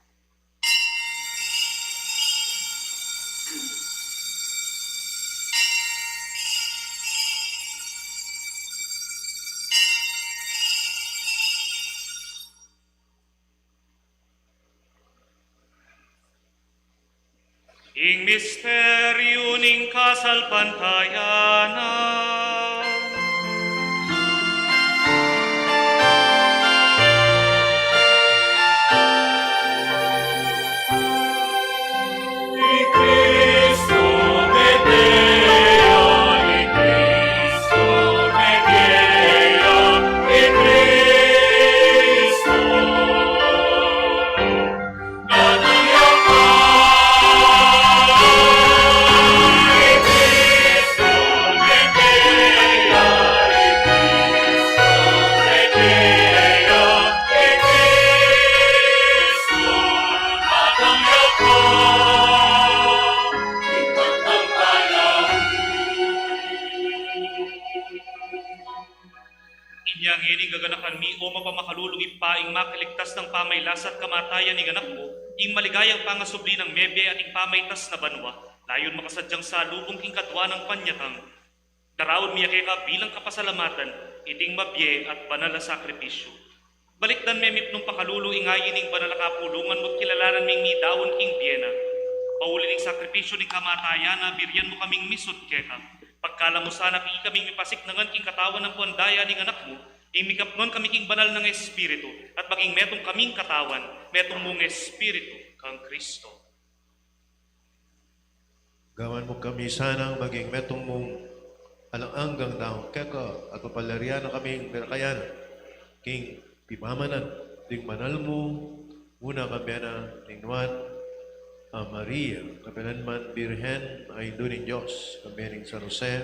Ing misteryu ning kasalpantayanan. I Kristu mete ya, i Kristu mete ya, i Kristu. Inya ngeni gaganakan mi, o mapamakalulung Ibpa, ing makiligtas nang pamailas at kamatayan ning Anak mu, ing maligayang pangasubli nang mebie at ing pamaitas na banua, layun makasadyang salubung king kadua nang panyatang. Daraun mi ya keka bilang kapasalamatan iting mabie at banal a sakripisyu. Balikdan me mipnung pakalulu ing ayin ning banal a kapulungan mu at kilalanan ming midaun king bie na. Pauli ning sakripisyu ning kamatayan na, birian mu kaming misut keka. Pagkaluban mu sana, king ikaming mipasiknangan king katawan ampon daya ning Anak mu, ing mikapnun kami king banal nang Espiritu, at maging metung kaming katawan, metung mung Espiritu, kang Kristo. Gawan mu kami sanang maging metung mung alang anggang daun keka, at papalarian na kaming merakayan king pipamanan ding banal mu, una kambe na ning Nuan a Maria, kapilanman Birhen a Indu ning Dios, kambe ning San Jose,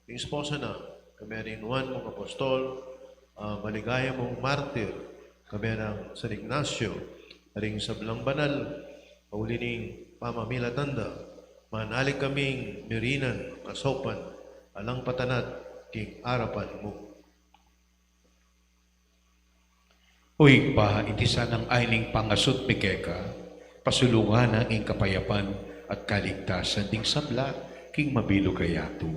ing esposa na, kambe ning Nuan mung Apostol, a maligaya mung martir, kambe nang San Ignacio, a ring sablang banal, pauli ning pamamilatan da, manalig kaming mirinan, kasaupan, alang patanat, king arapan mu. O Ibpa, iti sanang ain ning pangasut mi keka, pasulungan na ing kapayapan at kaligtasan ding sabla king mabilug a yatu.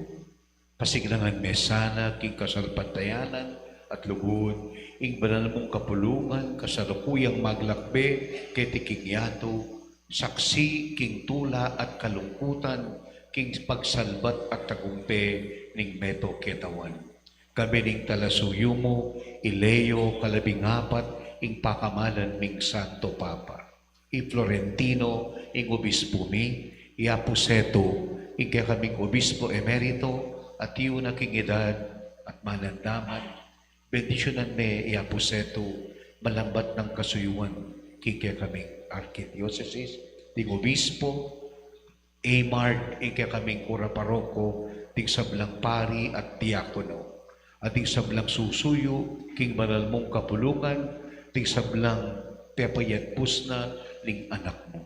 Pasiknangan me sana king kasalpantayanan at lugud ing banal mung kapulungan, kasalukuyang maglakbe keti king yatu, saksi king tula at kalungkutan, king pagsalbat at tagumpe ning meto ketawan. Kambe ning talasuyu mu, i Leo kalabing apat, ing pakamalan ming Santo Papa. I Florentino, ing obispo mi, i Apuseto, ing kekaming obispo emerito, atiu na king edad at malandaman. Bendisyunan me i Apuseto, malambat nang kasuyuan king kekaming arkidiosesis, ding obispo, Aymar, ing kekaming kura paroko, ding sablang pari at diakono, at ding sablang susuyu king banal mung kapulungan, ding sablang pepayatpus na ning Anak mu.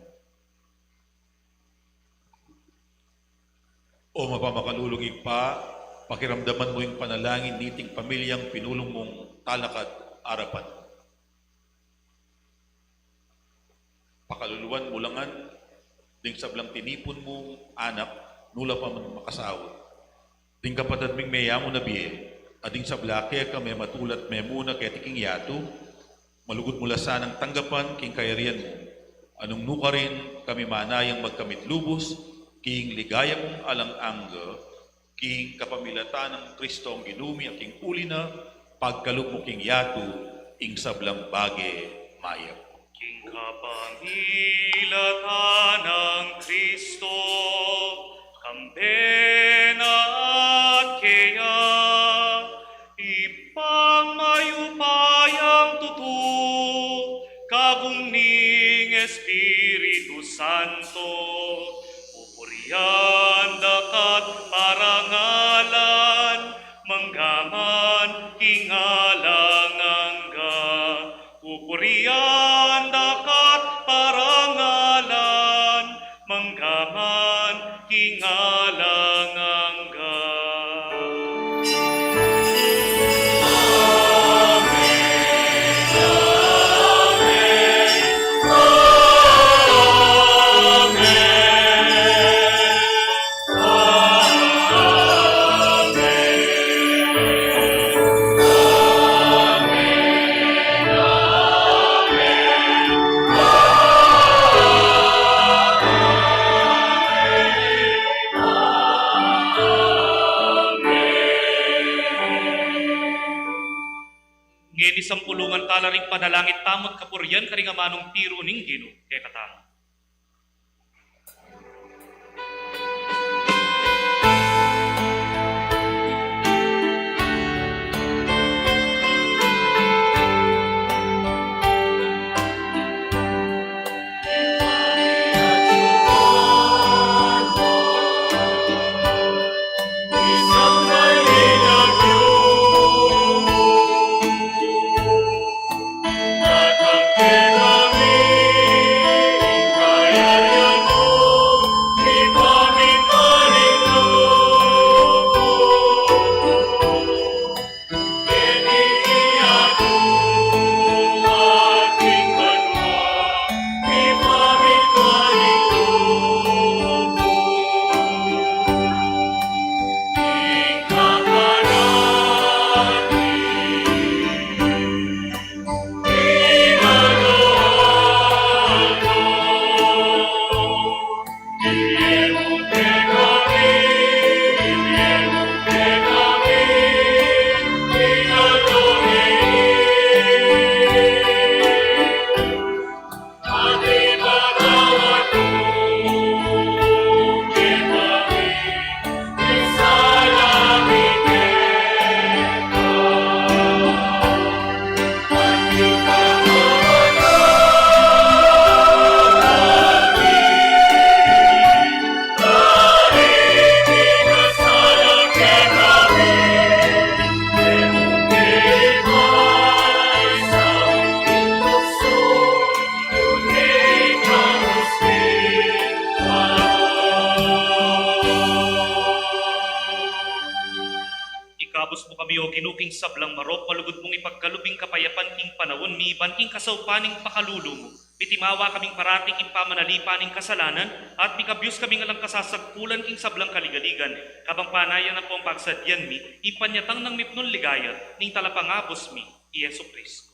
O mapamakalulung Ibpa, pakiramdaman mu ing panalangin niting pamilyang pinulung mung talakad arapan mu. Pakaluluan mu la ngan ding sablang tinipun mung anak, nu la pa man makasaut. Ding kapatad ming meyamu na bie, at ding sabla keka mematula at memuna keti king yatu, malugud mu la sanang tanggapan king kayarian mu. Nung nukarin kami manayang magkamit lubus king ligaya mung alang angga, king kapamilatan nang Kristong Ginu mi, a king uli na pagkalub mu king yatu ing sablang bage mayap. King kapamilatan nang Kristo, kambe na at keya, Ibpang mayupayang tutu, kabung ning Espiritu Santo, pupurian da ka't parangalan, mangga man king alang angga. Pupurian da ka't parangalan, mangga man king Ngeni sampulungan tala ring panalangin tamu't kapurian karing amanung tiru ning Ginu kekatamu. Ikabus mu kami, O Ginu, king sablang marok, malugud mung ipagkalub ing kapayapan king panaun mi, ban king kasaupan ning pakalulu mu, mitimawa kaming parati king pamanalipan ning kasalanan, at mikabyus kaming alang kasasagpulan king sablang kaligaligan, kabang panayan ampong pagsadyan mi ing panyatang nang mipnung ligaya ning Talapangabus mi, i Jesucristo.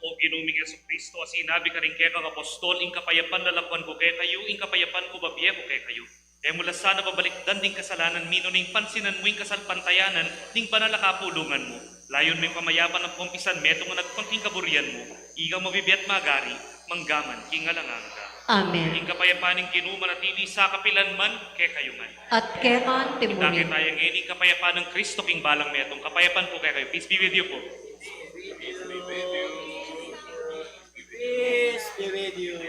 O Ginu ming Jesucristo, a sinabi karing kekang apostol, "Ing kapayapan lalakwan ku kekayu, ing kapayapan ku babie ku kekayu." E mu la sana babalikdan ding kasalanan mi, nune ing pansinan mu ing kasalpantayanan ning banal a kapulungan mu. Layun mu ing pamayapan ampong pisan metung a agpang king kaburian mu, ika a mabibie at magari, mangga man king alang angga. Amen. Ing kapayapan ning Ginu manatili sa kapilan man kekayu ngan. At keka naman. Itakit tamu ngeni ing kapayapan nang Kristo king balang metung. Kapayapan pu kekayu. Peace be with you pu. Peace be with you.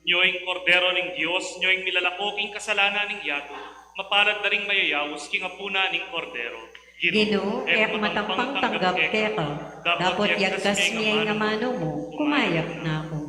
Nyo ing Kordero ning Dios, nyo ing milalako king kasalanan ning yatu. Mapalad la ring mayayaus king apunan ning Kordero. Ginu, e ku matampang tanggap keka, dapot yagkas me ing amanu mu, kumayap na ku.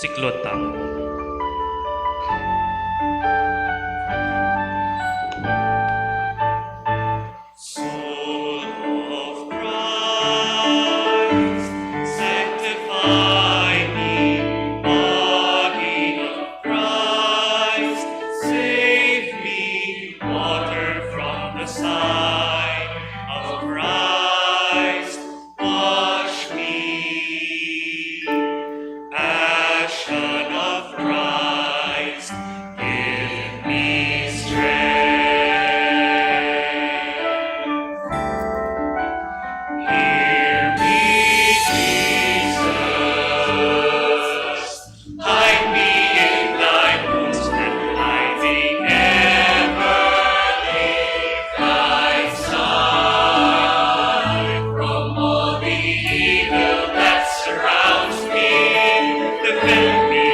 Siklod tamu. Soul of Christ, sanctify me. Body of Christ, save me. Water from the side of Christ, wash me. Passion of Christ, give me strength. Hear me, Jesus. Hide me in thy wounds, that I may never leave thy side. From all the evil that surrounds me, defend me.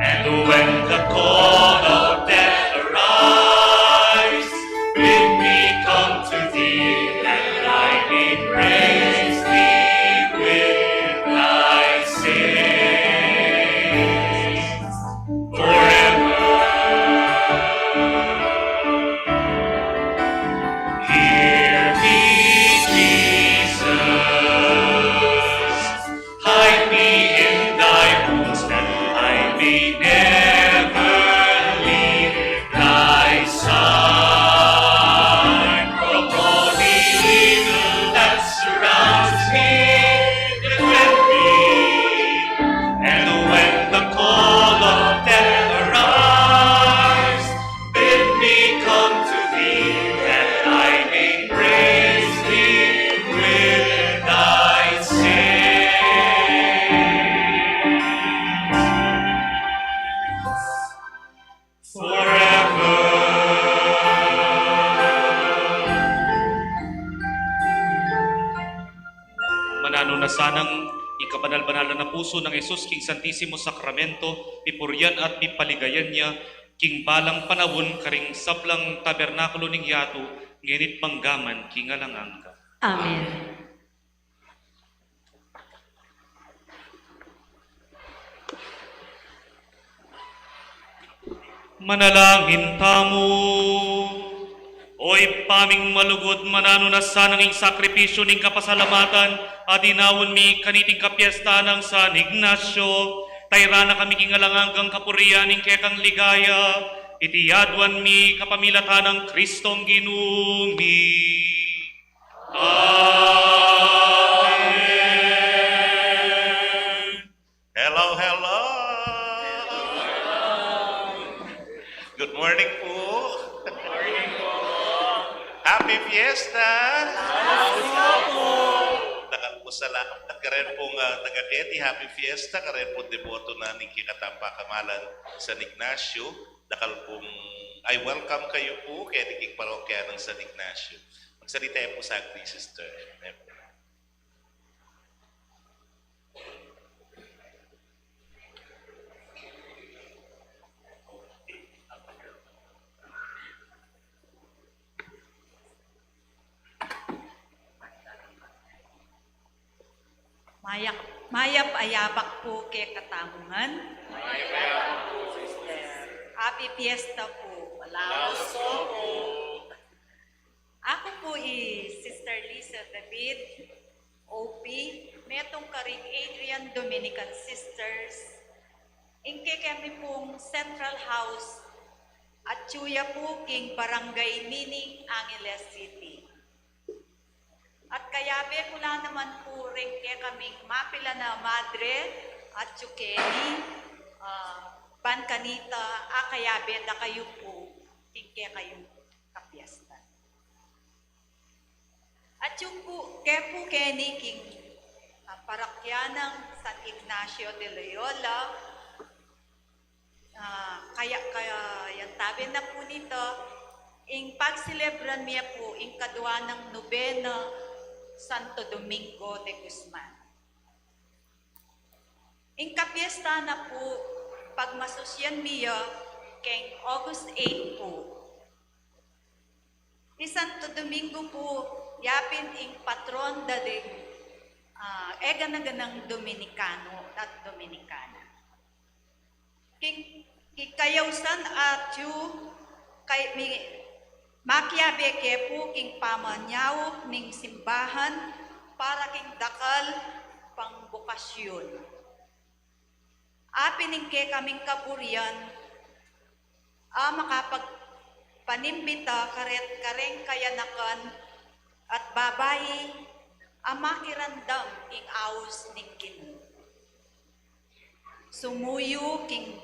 And when the call of death arrives, bid me come to thee, that I may praise thee with thy saints forever. Hear me, Jesus. Hide me in thy wounds, that I may never leave thy side. From all the evil that surrounds me, defend me. And when the call of death arrives, bid me come to thee, that I may praise thee with thy saints forever. Mananu na sanang ing kabanal-banalan a pusu nang Jesus king Santisimo Sakramento, mipurian at mipaligayan ya, king balang panaun karing sablang tabernakulo ning yatu, ngeni't manggaman king alang angga. Amen. Manalangin tamu. O Ibpa ming malugud, mananu na sanang ing sakripisyu ning kapasalamatan a dinaun mi kaniting kapiesta nang San Ignacio, tairan na kami king alang anggang kapurian ning kekang ligaya. Iti aduan mi kapamilatan nang Kristong Ginu mi. Amen. Hello, hello. Good morning po. Happy Fiesta. Dakal pung salamat karen pung, ah, taga-keti, Happy Fiesta, karen pung deboto na ning kekatang pakamalan San Ignacio. Dakal pung, I welcome kayu pu keti king parokya nang San Ignacio. Magsalita pu saglit, sister. Mayap, mayap a yabak pu kekatamu ngan. Happy Fiesta pu. Aku pu i Sister Lisa David, O P, metung karing Adrian Dominican Sisters. Ing kekami pung central house, atyu ya pu king Barangay Nining, Angeles City. At kayabe ku la naman pu ring kekaming mapilan a madre, atyu keni, ah, ban kanita, a kayabe da kayu pu king kekayung kapiesta. Atyu pu, ke pu keni king, ah, parokya nang San Ignacio de Loyola, ah, kaya, kaya yan tabi na pu nita, ing pagselebran mi ya pu ing kadua nang nobena Santo Domingo de Guzman. Ing kapiesta na pu, pagmasusyan mi ya keng August eight pu. I Santo Domingo pu, yapin ing patron da ding, ah, e gana-ganang Dominikano at Dominikana. King, king kayausan atyu, kay, mi, makiabe ke pu king pamanyaup ning simbahan para king dakal pang bokasyun. Apin ing kekaming kaburian a makapagpanimbita karet kareng kayanakan at babai a makiramdam king aus ning Ginu. Sumuyu king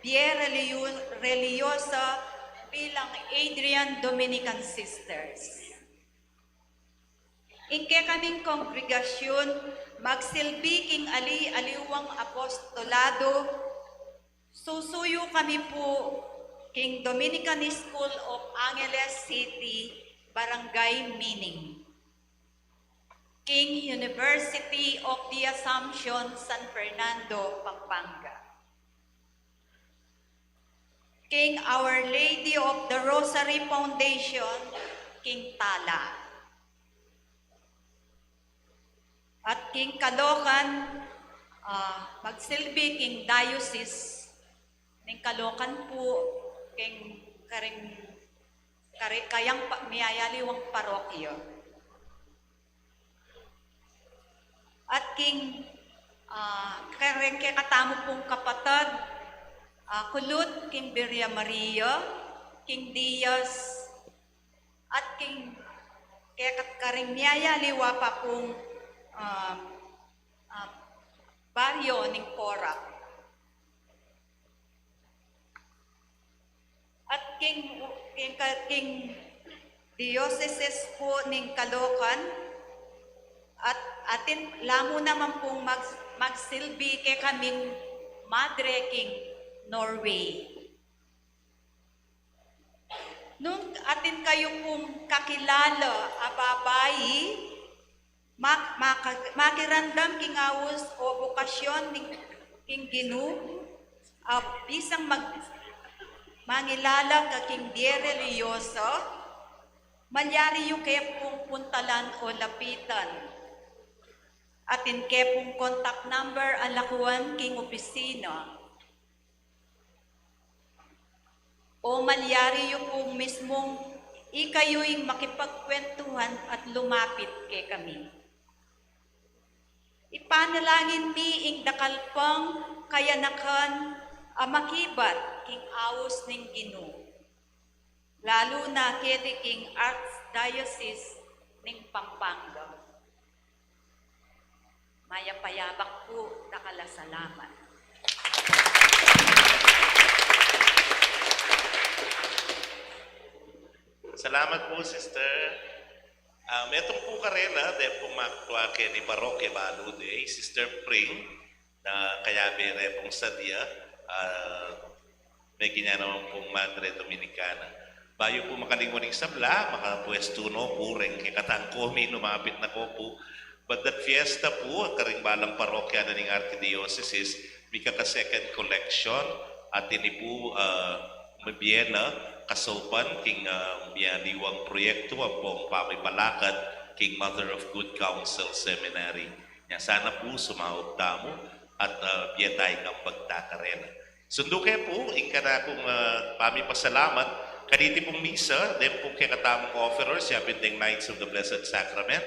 bie reliyu-, reliyosa bilang Adrian Dominican Sisters. Ing kekaming kongregasyun magsilbi king ali-aliwang apostolado, susuyu kami pu king Dominican School of Angeles City, Barangay Mining, king University of the Assumption, San Fernando, Pampanga, king Our Lady of the Rosary Foundation, king Tala, at king Caloocan, ah, magsilbi king diocese ning Caloocan pu, king karing, kari-, kayang pa-, miyayaliwang parokya. At king, ah, kareng kekatamu pung kapatad, ah, Kulut, king Birria Maria, king Diaz, at king kekatkaring miyayaliwa pa pung, ah, ah, baryo ning Porac. At king, king, king diocese pu ning Caloocan, at atin la mu naman pung mag-, magsilbi kekaming madre king Norway. Nung atin kayu pung kakilala a babai, mak-, maka-, makiramdam king aus o bokasyon ning, king Ginu, a bisang mag-, mangilala ka king bie reliyosa, malyari yu ke pung puntalan o lapitan. Atin ke pung contact number a lakuan king opisina. O malyari yu pung mismung ikayu ing makipagkwentuhan at lumapit kekami. Ipanalangin mi ing dakal pang kayanakan a makibat king aus ning Ginu, lalu na keti king Archdiocese ning Pampanga. Mayap a yabak pu, dakal a salamat. Salamat pu, Sister. Ah, metung pu karela, deng pung matua keni parokya balu de, Sister Pring, na kayabe re pung sadya, ah, Mekinya naman pung Madre Dominicana. Bayu pu makalingwan ing sabla, makapwestu no pu reng kekatang komi, lumapit na ko pu. But that fiesta pu, karing balang parokya na ning Archdiocese, mika ka second collection, at ini pu, ah, mabie na kasaupan king, ah, miyaliwang proyektu ampong pamipalakad king Mother of Good Counsel Seminary. Nya sana pu sumaup tamu at, ah, bie taya ing ambag ta karela. Sundu ke pu ing kanakung, ah, pamipasalamat kaniti pung misa, deng pung kekatamung offerers, yapin deng Knights of the Blessed Sacrament,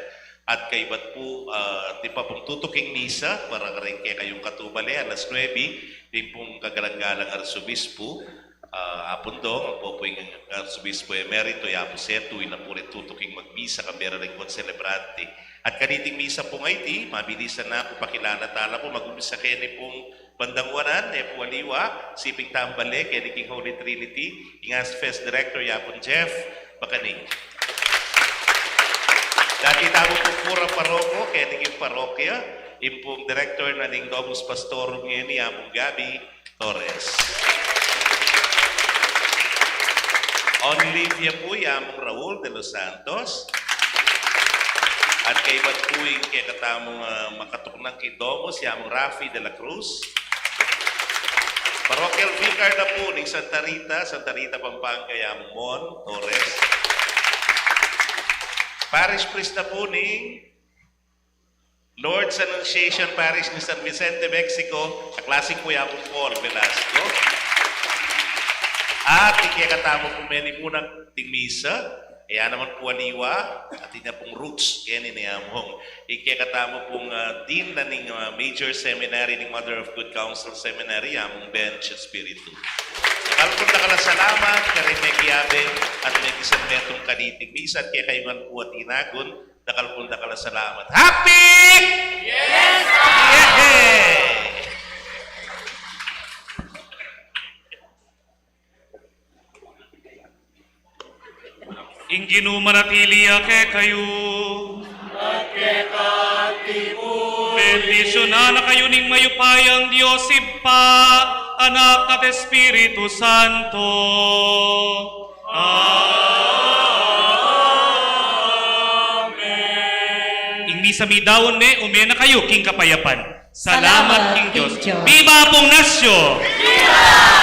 at kaibat pu, ah, atin pa pung tutuking misa para kareng kekayung katubale, alas nuebe, deng pung kagalang-galang Arsobispo, ah, Apun Dong, ampo pu ing Arsobispo Emerito, ya pu setu, ina pu reng tutuking magmisa, kambe reng konselebrante. At kaniting misa pung iti, mabilisan na pu, pakilala tala pu, magumpisa keni pung bandang wanan, ne pu aliwa, siping tambale, keni king Holy Trinity, ing ASFES Director, Yapun Jeff Bakaning. Dati tamu pung kura paroko keni king parokya, ing pung Director na ning Domus Pastorum ngeni, Yapun Gabby Torres. On leave ya pu, Yapun Raul de los Santos. At kaibat pu ing kekatamung, ah, makatuknang king Domus, Yapun Rafi de la Cruz. Parochial Vicar na pu ning Santa Rita, Santa Rita, Pampanga, Yapun Mon Torres. Parish Priest na pu ning Lord's Annunciation Parish ning San Vicente, Mexico, kaklase ku ya pung Paul Velasco. At ing kekatamu pung menimunang ding misa, e ya naman pu aliwa, atin ya pung roots, keni ne among. Ing kekatamu pung, ah, dean na ning, ah, major seminary ning Mother of Good Counsel Seminary, among Ben Espiritu. Dakal pung dakal a salamat, karing mekiabe at mekisanmetung kaniting misa, at kekayu ngan pu a tinagun, dakal pung dakal a salamat. Happy! Yehey! Ing Ginu manatili ya kekayu. At keka mu rin. Bendisyunan na kayu ning mayupayang Dios, Ibpa, Anak, at Espiritu Santo. Amen. Ing misa midaun ne, ume na kayu king kapayapan. Salamat king Dios. Viva Apung Nasyo! Viva!